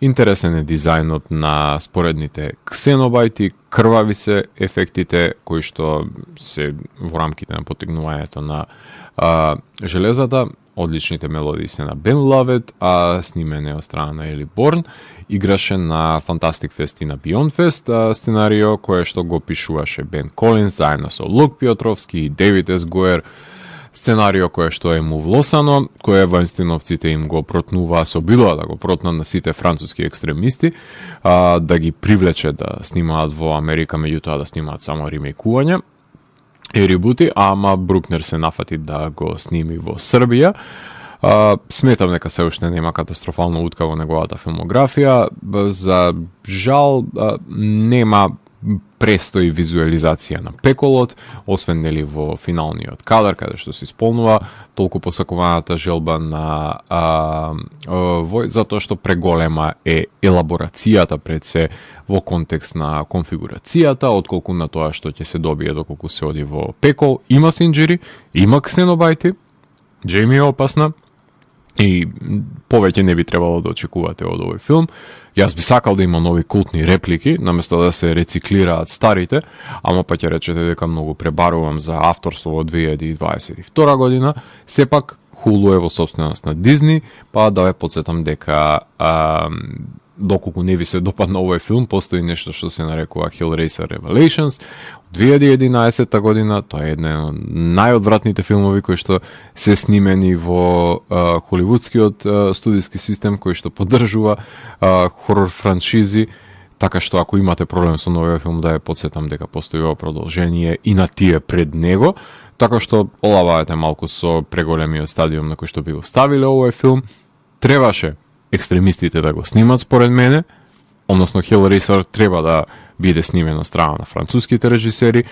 Интересен е дизајнот на споредните ксенобајти, крвави се ефектите кои што се во рамките на потегнувањето на железата. Одличните мелодии се на Бен Лавет, а снимене од страна на Ели Борн. Играше на Fantastic Fest и на Beyond Fest сценарио, кое што го пишуваше Бен Колинс, заедно со Лук Пиотровски и Дейвид С. Гоер. Сценарио кое што е му влосано, кое Вајнстиновците им го протнуваа, се обидува да го протнат на сите француски екстремисти, да ги привлече да снимаат во Америка, меѓутоа да снимаат само ремейкување и ребути, ама Брукнер се нафати да го сними во Србија. Сметам дека се уште нема катастрофална утка во неговата филмографија. За жал нема престои визуализација на пеколот, освен нели во финалниот кадар, каде што се исполнува толку посакуваната желба на затоа што преголема е елаборацијата пред се во контекст на конфигурацијата, отколку на тоа што ќе се добие доколку се оди во пекол. Има синџери, има ксенобајти, Джейми е опасна и повеќе не би требало да очекувате од овој филм. Јас би сакал да има нови култни реплики, наместо да се рециклираат старите, ама па ќе речете дека многу пребарувам за авторство во 2022 година. Сепак, Hulu е во собственост на Дизни, па да ве подсетам дека доколку не ви се допадна овој филм, постои нешто што се нарекува Hellraiser Revelations од 2011 година. Тоа е еден од најодвратните филмови кои што се снимени во холивудскиот студиски систем, кој што поддржува хорор франшизи, така што ако имате проблем со новиот филм, да ја подсетам дека постои ова продолжение и на тие пред него, така што олаваете малку со преголемиот стадиум на кој што би го ставиле овој филм. Требаше екстремистите да го снимат според мене, односно Hellraiser треба да биде снимен од страна на француските режисери,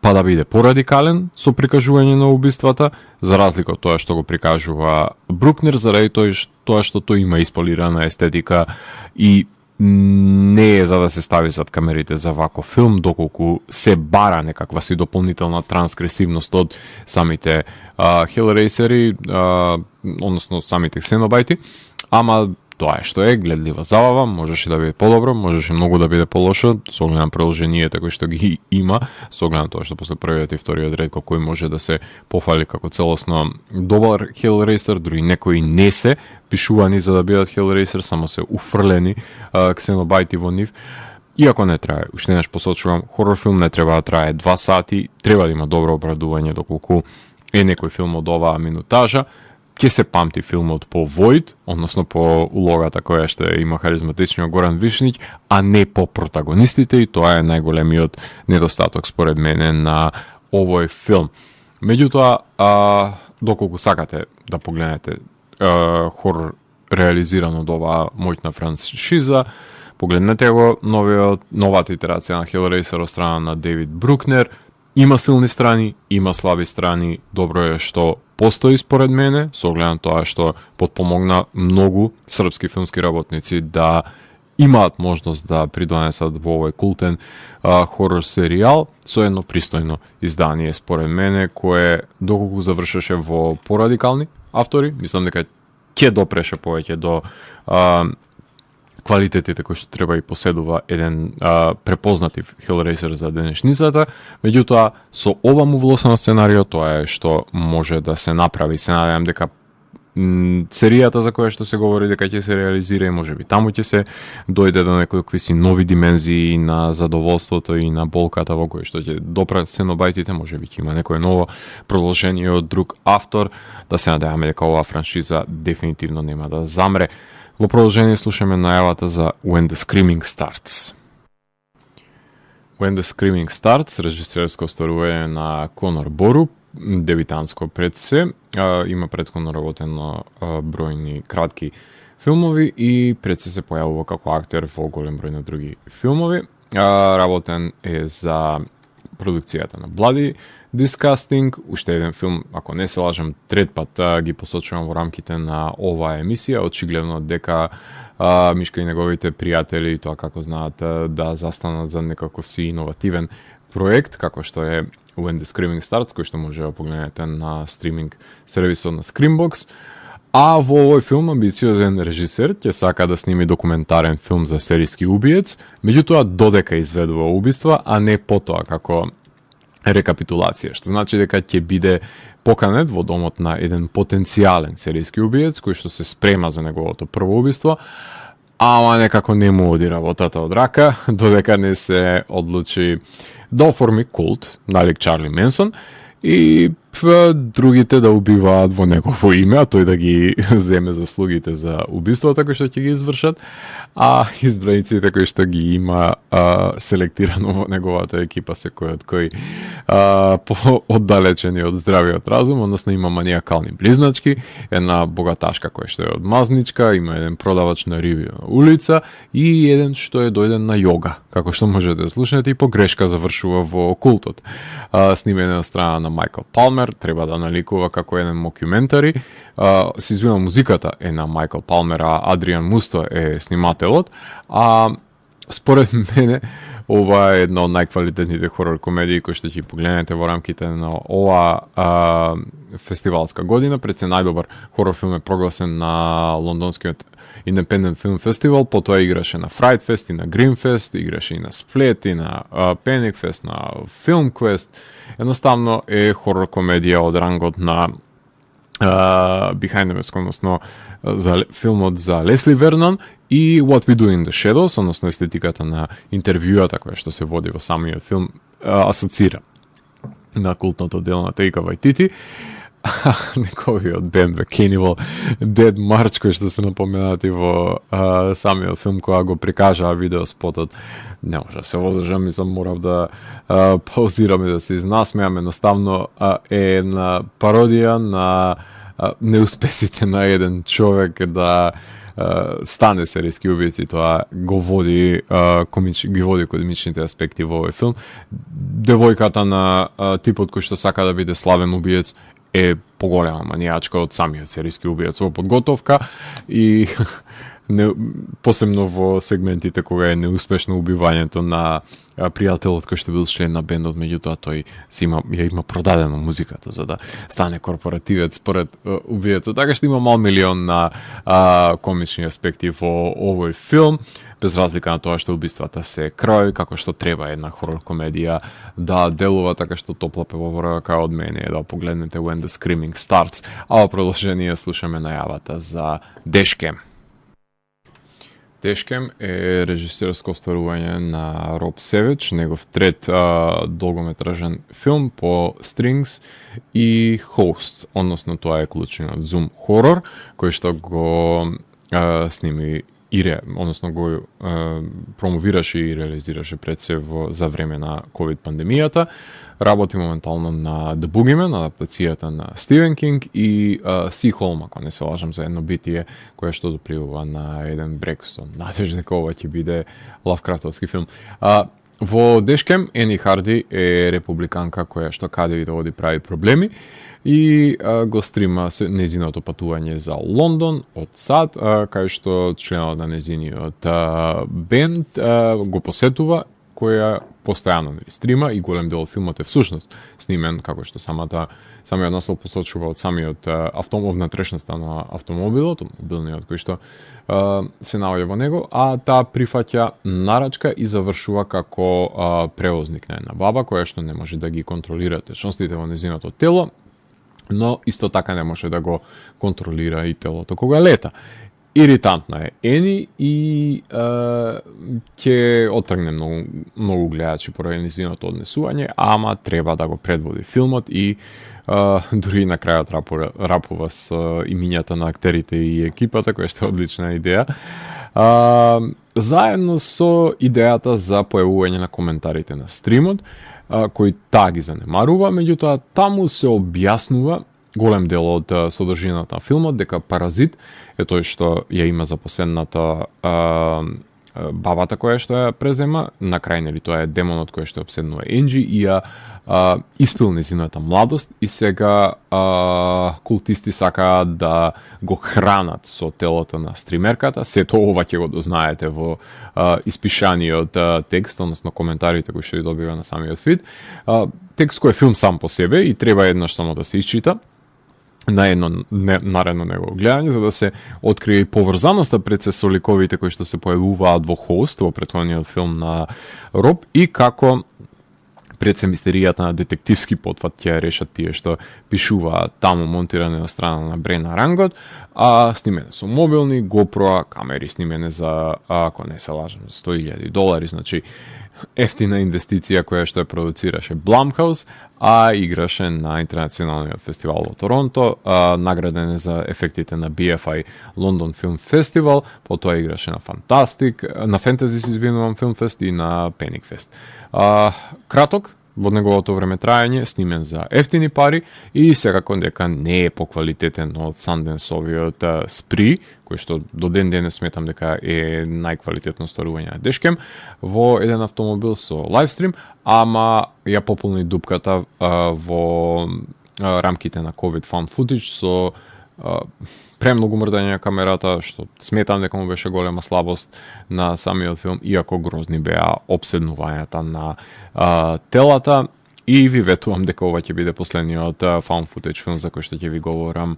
па да биде порадикален со прикажување на убиствата, за разлика од тоа што го прикажува Брукнер, заради тоа што тој има исполирана естетика и не е за да се стави зад камерите за ваков филм, доколку се бара некаква си дополнителна транскресивност од самите Hellraiseri, односно самите ксенобајти, ама тоа е што е, гледлива забава, можеше да биде подобро, можеше многу да биде полошо, со оглед на продолженијата кои што ги има, со оглед на тоа што после првиот и вториот ред кој може да се пофали како целосно добар Hellraiser, други некои не се пишувани за да бидат Hellraiser, само се уфрлени ксенобајти во нив. Иако не трае, уште еднаш посочувам, хорор филм не треба да трае 2 сати, треба да има добро обрадување доколку е некој филм од оваа минутажа. Ќе се памти филмот по Void, односно по улогата која што има харизматичниот Горан Вишнич, а не по протагонистите, и тоа е најголемиот недостаток според мене на овој филм. Меѓутоа, доколку сакате да погледнете хорор реализиран од оваа моќна франшиза, погледнете го новата итерација на Hellraiser од страна на Дейвид Брукнер. има силни страни, има слаби страни. Добро е што постои според мене, со оглед на тоа што потпомогна многу српски филмски работници да имаат можност да придонесат во овој култен хорор серијал со едно пристојно издание според мене, кое доколку завршеше во порадикални автори, мислам дека ќе допреше повеќе до квалитетите кои што треба и поседува еден препознатив Hellraiser за денешницата. Меѓутоа, со ова му влосено сценарио, тоа е што може да се направи. Се надевам дека серијата за која што се говори дека ќе се реализира и можеби таму ќе се дојде до некои си нови димензии на задоволството и на болката во кој што ќе допра сценобајтите, можеби ќе има некое ново продолжение од друг автор, да се надеваме дека оваа франшиза дефинитивно нема да замре. Во продолжение слушаме најавата за When the Screaming Starts. When the Screaming Starts, режисерско остварување на Конор Бору, дебитанско пред се, има претходно работено бројни кратки филмови и пред се појавува како актер во голем број на други филмови. Работен е за продукцијата на Bloody Disgusting, уште еден филм, ако не се лажам, трет пат ги посочувам во рамките на оваа емисија, очигледно дека Мишка и неговите пријатели, тоа како знаат да застанат за некаков си иновативен проект, како што е When the Screaming Starts, кој што може да погледнете на стриминг сервисот на Screambox. А во овој филм амбициозен режисер ќе сака да сними документарен филм за серијски убиец, меѓутоа додека изведува убиства, а не потоа како рекапитулација, што значи дека ќе биде поканет во домот на еден потенцијален серијски убиец кој што се спрема за неговото прво убиство, ама некако не му оди работата од рака, додека не се одлучи да оформи култ, налик Чарли Менсон, и другите да убиваат во негово име, а тој да ги земе заслугите за убиствата кои што ќе ги извршат, а избраниците кои што ги има селектирано во неговата екипа, секој од кои оддалечени од здравиот разум, односно има маниакални близначки, една богаташка која што е одмазничка, има еден продавач на риби на улица и еден што е дојден на јога, како што можете да слушнете и по грешка завршува во култот. Снимен од страна на Майкл Палмер, треба да наликува како еден мокюментари. Се извинувам, музиката е на Майкл Палмер, а Адриан Мусто е снимателот. Според мене, ова е една од најквалитетните хорор комедии кои што ќе погледнете во рамките на оваа фестивалска година. Пред се најдобар хорор филм е прогласен на лондонскиот Independent Film Festival, потоа играше на Fright Fest и на Green Fest, играше и на Split и на Panic Fest, на Film Quest. Едноставно е хорор комедија од рангот на Behind the Mask, односно за филмот за Лесли Вернон и What We Do in the Shadows, односно естетиката на интервјуата која што се води во самиот филм асоцира на култното дело на Таика Вајтити. Неговиот бенд The Cannibal Dead March, кој што се напоменати во самиот филм кога го прикажаа видеоспотот, не може да се воздржам, мислам морав да паузирам и да се изнасмеам. Едноставно е една пародија на неуспесите на еден човек да стане серијски убиец и тоа го води ги води комичните аспекти во овој филм. Девојката на типот кој што сака да биде славен убиец е поголема манијачка од самиот серијски убиец во подготовка и посебно во сегментите кога е неуспешно убивањето на пријателот кој што бил член на бендот, меѓутоа тој ја има продадено музиката за да стане корпоративец според убиецот. Така што има мал милион на комични аспекти во овој филм, без разлика на тоа што убиствата се крвави, како што треба една хорор комедија да делува, така што топла препорака од мене е да погледнете When the Screaming Starts, а во продолжение слушаме најавата за Дешкем. Дешкем е режисерско остварување на Роб Севич, негов трет долгометражен филм по Strings и Host, односно тоа е клучниот Zoom хорор, кој што го сними односно го промовираше и реализираше пред се за време на COVID пандемијата. Работи моментално на The Boogeyman, адаптацијата на Стивен Кинг и Sea Holm, ако не се лажам, за едно битие кое што допливува на еден брег. Надеж дека ова ќе биде Лавкрафтовски филм. Во Дешкем, Ени Харди е републиканка која што каде и да оди прави проблеми и го стрима незиното патување за Лондон од САД, кај што членот на незиниот бенд го посетува, која постојано стрима и голем дел од филмот е всушност снимен, како што самиот наслов посочува, од самиот внатрешноста на автомобилот, мобилниот кој што се наоѓа во него, а таа прифаќа нарачка и завршува како превозник на една баба која што не може да ги контролира течностите во незиното тело, но исто така не може да го контролира и телото кога лета. Иритантна е Ени и ќе отргне многу гледачи поради незиното однесување, ама треба да го предводи филмот и дури на крајот рапува со имињата на актерите и екипата, која што е одлична идеја. Заедно со идејата за појавување на коментарите на стримот, кој таа ги занемарува, меѓутоа таму се објаснува голем дел од содржината на филмот, дека Паразит е тој што ја има запоседната бабата која што ја презема, на крај нели тоа е демонот кој што обседнува Енџи и ја испил незината младост и сега култисти сакаат да го хранат со телото на стримерката. Сето ова ќе го дознаете во испишаниот текст, односно коментарите кои што ја добива на самиот фид. Текст кој е филм сам по себе и треба еднаш само да се исчита на едно наредно негово гледање, за да се открие и поврзаноста пред се со ликовите кои што се појавуваат во Хост, во претходниот филм на Роб, и како пред се мистеријата на детективски потват ќе решат тие што пишуваат таму, монтиране од страна на Брена Рангот, а снимене со мобилни, GoPro камери, снимене за, ако не се лажам, $100,000, значи ефтина инвестиција која што ја продуцираше Blumhouse, а играше на интернационалниот фестивал во Торонто, награден е за ефектите на BFI London Film Festival, потоа играше на на Fantasy Film Fest и на Panic Fest. Краток во неговото време трајање, снимен за ефтини пари и секако дека не е поквалитетен од Санденсовиот Спри, кој што до ден денес сметам дека е најквалитетно стварување на Дешкем, во еден автомобил со лайвстрим, ама ја пополни дупката во рамките на COVID Found Footage со премногу мрдање на камерата, што сметам дека му беше голема слабост на самиот филм, иако грозни беа обседнувањата на телата. И ви ветувам дека ова ќе биде последниот found footage филм за кој што ќе ви говорам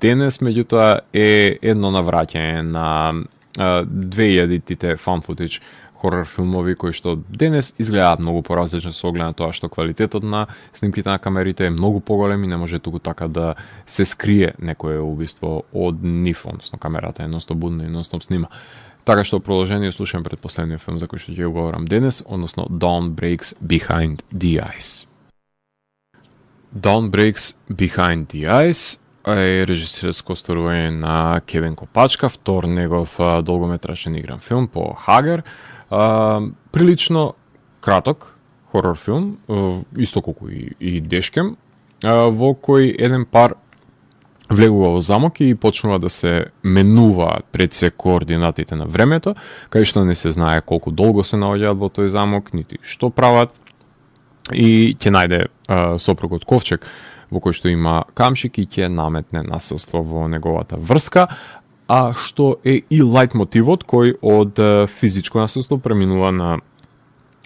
денес, меѓутоа е едно навраќање на 2000-тите found footage хорор филмови кои што денес изгледаат многу поразлично со оглед на тоа што квалитетот на снимките на камерите е многу поголем и не може туку така да се скрие некое убиство од нив, односно камерата е ностоп будна и ностоп снима. Така што продолжение слушам пред последниот филм за кој што ќе говорам денес, односно Dawn Breaks Behind the Ice. Dawn Breaks Behind the Ice е режисерско стварување на Кевин Копачка, втор негов долгометражен игран филм по Хагер. Прилично краток хорор филм, исто колку и Дешкем, во кој еден пар влегува во замок и почнува да се менуваат пред се координатите на времето, кај што не се знае колку долго се наоѓаат во тој замок, нити што прават, и ќе најде сопругот Ковчег, во кој што има камшик и ќе наметне насилство во неговата врска, а што е и лајт мотивот кој од физичко насилство преминува на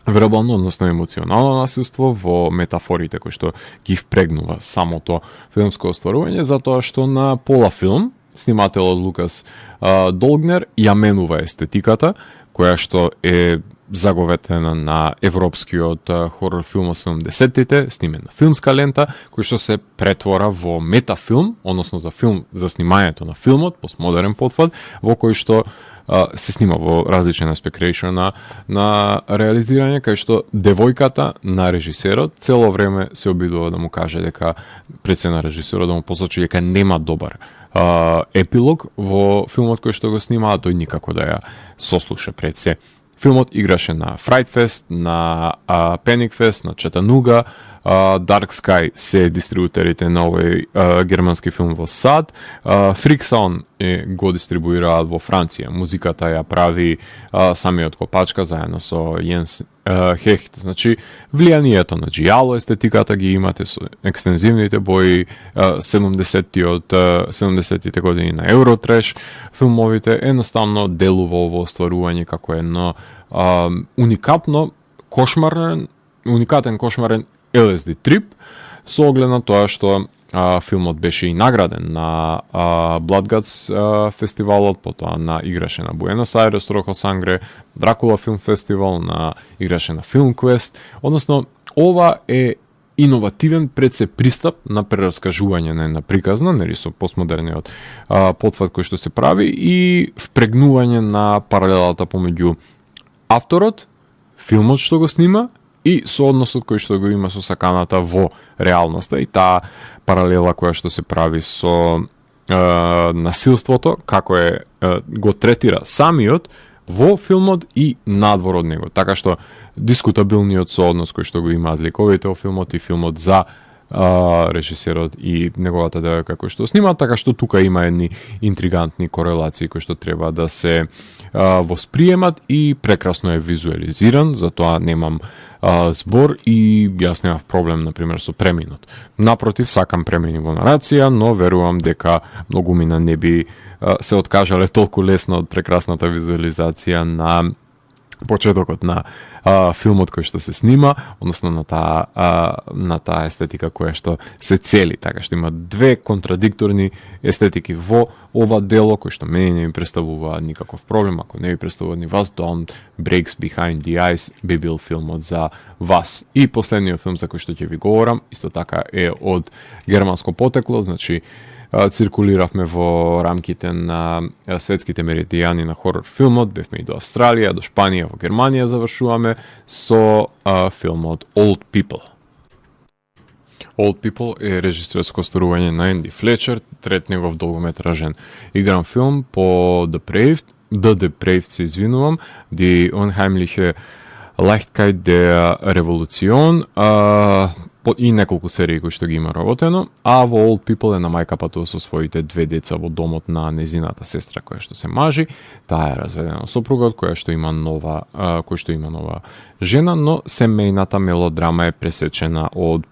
вербално, односно емоционално насилство во метафорите кои што ги впрегнува самото филмско остварување, затоа што на пола филм снимателот Лукас Долгнер ја менува естетиката, која што е заговетена на европскиот хорор филм од 70-тите, снимен на филмска лента, кој што се претвора во метафилм, односно за филм за снимањето на филмот, постмодерен потфат, во кој што се снима во различен аспект на реализирање, кај што девојката на режисерот цело време се обидува да му каже дека пред се на режисерот да му посочи дека нема добар епилог во филмот кој што го снима, а тој никако да ја сослуша пред се. Филмот играше на Fright Fest, на Panic Fest, на Chattanooga, Dark Sky се дистрибутерите на овој германски филм во САД, Freak Sound го дистрибуираат во Франција. Музиката ја прави самиот Копачка заедно со Јенс Хехт. Значи, влијанието на джијало естетиката ги имате со екстензивните бои, 70-тите години на Eurotrash филмовите, едноставно делува ово остварување како едно уникатен кошмарен LSD трип, со оглед на тоа што филмот беше и награден на Blood Guts фестивалот, потоа играше на Буенос Ајрес Рохо Сангре, Дракула филм фестивал, играше на Film Quest. Односно, ова е иновативен пристап на прераскажување на една приказна, нели со постмодерниот потфат кој што се прави и впрегнување на паралелата помеѓу авторот, филмот што го снима и соодносот кој што го има со саканата во реалноста и таа паралела која што се прави со насилството, како го третира самиот во филмот и надвор од него. Така што дискутабилниот сооднос кој што го имаат ликовите во филмот и филмот за режисерот и неговата девојка кој што снима, така што тука има едни интригантни корелации кои што треба да се восприемат и прекрасно е визуализиран, затоа немам збор и јас немав проблем, например, со преминот. Напротив, сакам премини во нарација, но верувам дека многумина не би се откажале толку лесно од прекрасната визуализација на почетокот на филмот кој што се снима, односно на таа естетика која што се цели. Така што има две контрадикторни естетики во ова дело, кој што мене не ми представува никаков проблем, ако не ви представува ни вас, Don't Breaks Behind the Eyes би бил филмот за вас. И последниот филм за кој што ќе ви говорам, исто така е од германско потекло, значи циркулиравме во рамките на светските меридијани на хорор филмот, бевме и до Австралија, до Шпанија, во Германија завршуваме со филмот Old People. Old People е режисерско остварување на Енди Флечер, трет негов долгометражен игран филм по The Depraved се извинувам, Die Unheimliche Leichtigkeit der Revolution, и неколку серии кои што ги има работено, а во Old People е на мајка патува со своите две деца во домот на незината сестра која што се мажи. Таа е разведена сопругот кој што има нова жена, но семејната мелодрама е пресечена од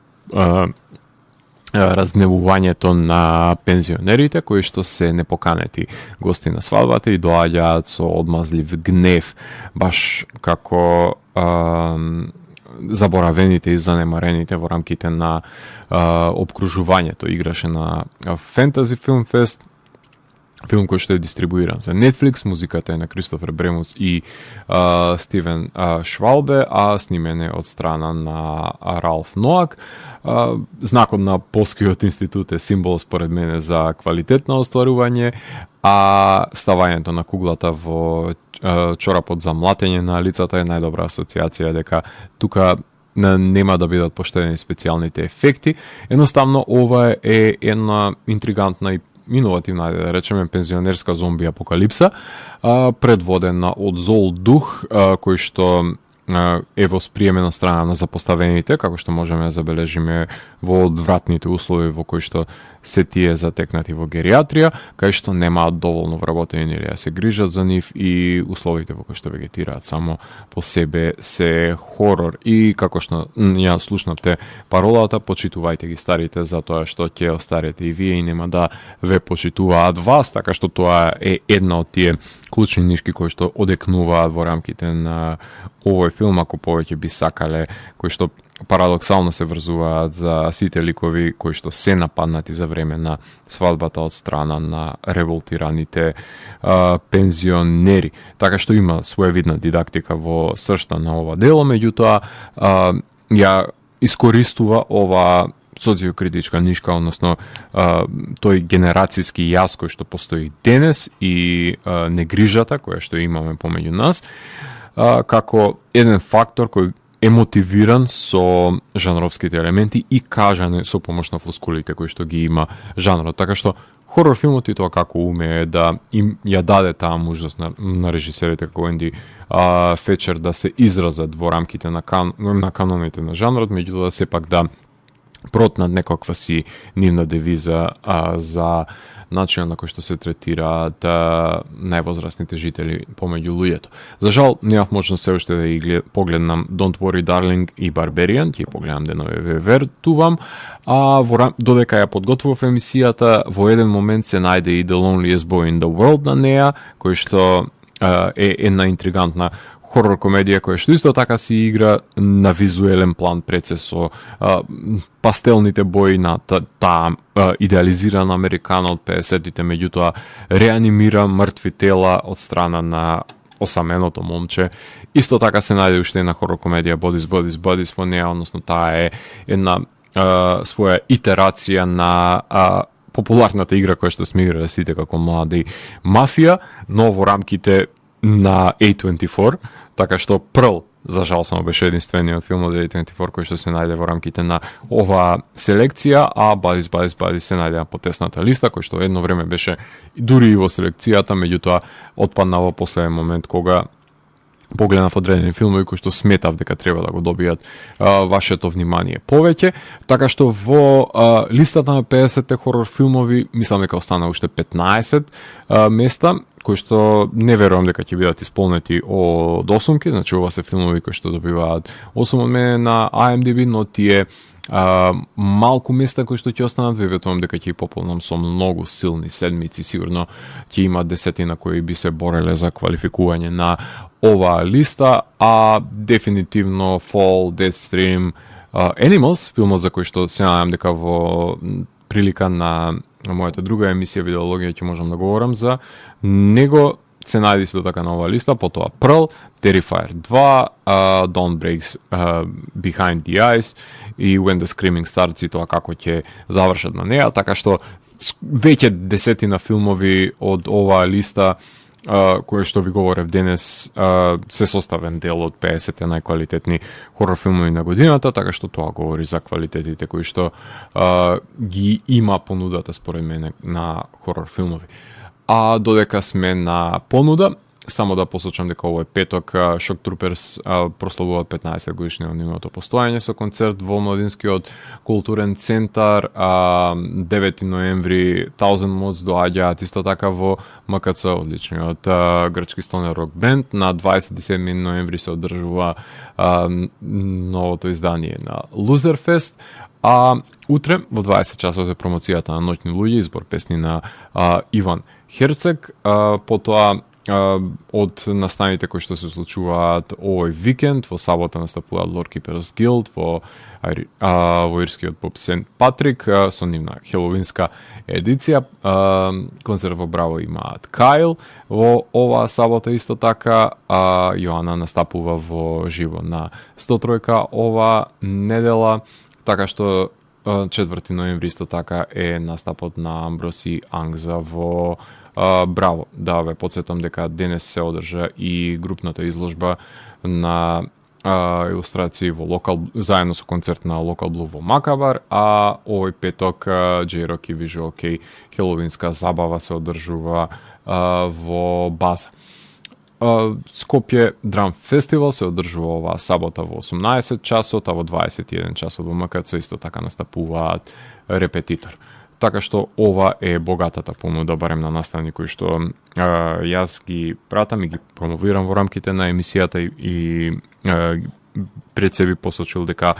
разгневувањето на пензионерите кои што се непоканети гости на свадбата и доаѓаат со одмазлив гнев, баш како заборавените и занемарените во рамките на обкружувањето. Играше на Fantasy Film Fest, филм кој што е дистрибуиран за Netflix, музиката е на Кристофер Бремус и Стивен Швалбе, а снимен е од страна на Ралф Ноак. Знакот на Полскиот институт е символ според мене за квалитетно остварување, а ставањето на куглата во чорапот за млатење на лицата е најдобра асоциација дека тука нема да бидат поштедени специјалните ефекти. Едноставно ова е една интригантна и иновативна, да речеме, пензионерска зомби апокалипса, предводена од зол дух кој што е восприемена страна на запоставените, како што можеме да забележиме во одвратните услови во кои што се тие затекнати во гериатрија, кај што немаат доволно вработени или да се грижат за нив и условите во кои што вегетираат само по себе се хорор. И како што ја слушнавте паролата, почитувајте ги старите затоа што ќе остарите и вие и нема да ве почитуваат вас, така што тоа е една од тие клучни нишки кои што одекнуваат во рамките на овој филм, ако повеќе би сакале, кои што парадоксално се врзуваат за сите ликови кои што се нападнати за време на свадбата од страна на револтираните пензионери. Така што има своевидна дидактика во сршта на ова дело, меѓутоа ја искористува ова социокритичка нишка, односно тој генерацијски јас кој што постои денес и негрижата која што имаме помеѓу нас, како еден фактор кој е мотивиран со жанровските елементи и кажане со помош на флоскулите кои што ги има жанрот. Така што хорор филмот и тоа како умее да им ја даде таа можност на режисерите како Енди Флечер да се изразат во рамките на каноните на жанрот, меѓутоа сепак да протнат некаква си нивна девиза за начинот на кој што се третираат највозрастните жители помеѓу луѓето. За жал, немав можност се уште да ги погледнам Don't Worry Darling и Barbarian, ќе погледам денове ве вертувам, додека ја подготвував емисијата, во еден момент се најде и The Loneliest Boy in the World на неа, кој што е една интригантна хорор комедија која што исто така си игра на визуелен план пред се со пастелните бои на таа идеализирана Американа од 50-тите, меѓутоа реанимира мртви тела од страна на осаменото момче. Исто така се најде уште една хорор комедија Bodies во неа, односно таа е една своја итерација на популарната игра која што сме играле сите како млади, Мафија, но во рамките на A24, така што Прл, за жал само беше единствениот филм од A24 кој што се најде во рамките на оваа селекција, а Bodies се најде на потесната листа, кој што едно време беше дури и во селекцијата, меѓутоа отпадна во последен момент кога погледнав одредени филмови кои што сметав дека треба да го добијат вашето внимание повеќе, така што во листата на 50 хорор филмови мислам дека остана уште 15 места, кои што не верувам дека ќе бидат исполнети од 8-ки, значи ова се филмови кои што добиваат 8 од мене на IMDb, но тие малку места кои што ќе останат, верувам дека ќе пополнам со многу силни седмици, сигурно ќе има десетина кои би се бореле за квалификување на оваа листа, а дефинитивно Fall, Deadstream, Animals, филмот за кој што се надам дека во прилика на мојата друга емисија Видеологија ќе можам да говорам за него, се најде исто така на оваа листа, потоа Pearl, Terrifier 2, Dawn Breaks Behind the Eyes и When the Screaming Starts, и тоа како ќе завршат на неа, така што веќе десетина филмови од оваа листа кој што ви говорев денес се составен дел од 50 најквалитетни хорор филмови на годината, така што тоа говори за квалитетите кои што ги има понудата според мене на хорор филмови. А додека сме на понуда, само да посочам дека овој петок Shock Troopers прославуваат 15 годишни од нивното постоење со концерт во Младинскиот културен центар. 9 ноември Thousand Mods доаѓаат исто така во МКЦ, одличниот грчки стонер рок бенд. На 27 ноември се одржува новото издание на Loserfest. А утре во 20 часот е промоцијата на Ноќни луѓе, избор песни на Иван Херцег. Потоа од настаните кои што се случуваат овој викенд, во сабота настапуваат Lord Keepers Guild во ирскиот поп Сент Патрик со нивна хеловинска едиција. Концерт во Браво имаат Кайл во оваа сабота исто така. Јоана настапува во живо на 103 оваа недела, така што 4 ноември исто така е настапот на Амброси Ангза во Браво. Да ве потсетам дека денес се одржа и групната изложба на илустрации во заедно со концерт на Local Blue во Макабар, а овој петок J-Rock и Visual K хеловинска забава се одржува во База. Скопје Драм Фестивал се одржува оваа сабота во 18 часот, а во 21 часот во МКЦ исто така настапуваат Репетитор. Така што ова е богатата понуда, барем на наставни кои што јас ги пратам и ги промовирам во рамките на емисијата и пред себе посочил дека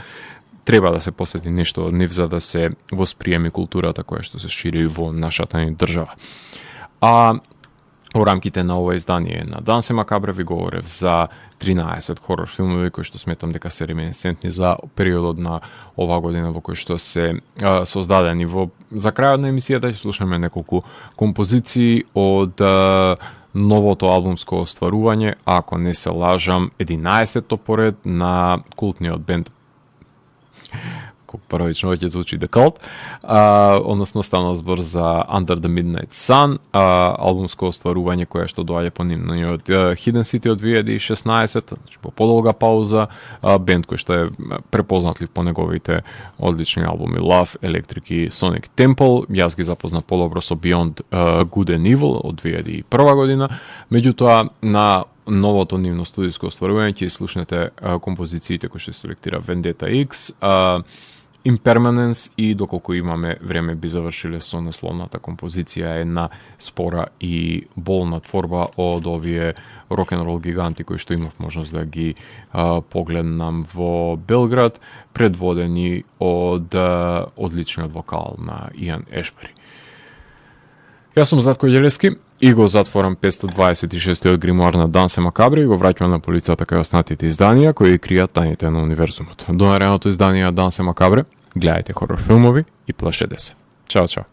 треба да се посети нешто од нив за да се восприеми културата која што се шири во нашата ни држава. Во рамките на ова издание на Дансе Макабре ви говорев за 13 хорор филмови кои што сметам дека се реминесцентни за периодот на оваа година во кој што се создадени. За крајот на емисијата ќе слушаме неколку композиции од новото албумско остварување, ако не се лажам, 11-то поред на култниот бенд, првично ќе звучи The Cult, односно станал збор за Under the Midnight Sun, албумско остварување кое што доаѓа по нивниот Hidden City од 2016, значи по подолга пауза, бенд кој што е препознатлив по неговите одлични албуми Love, Electric и Sonic Temple. Јас ги запознав подобро со Beyond Good and Evil од 2001 година, меѓутоа на новото нивно студиско остварување ќе слушнете композициите кои што селектира Vendetta X, Impermanence и доколку имаме време би завршиле со насловната композиција, една спора и болна творба од овие рок-н-рол гиганти кои што имав можност да ги погледнам во Белград, предводени од одличниот вокал на Иан Ешбери. Јас сум Зlatko Ѓелевски и го затворам 526-тиот гримуар на Дансе Макабре и го враќам на полицата кај останатите изданија кои кријат тајните на универзумот. До наредното издание Дансе Макабре, гледајте хорор филмови и плашете се. Чао, чао.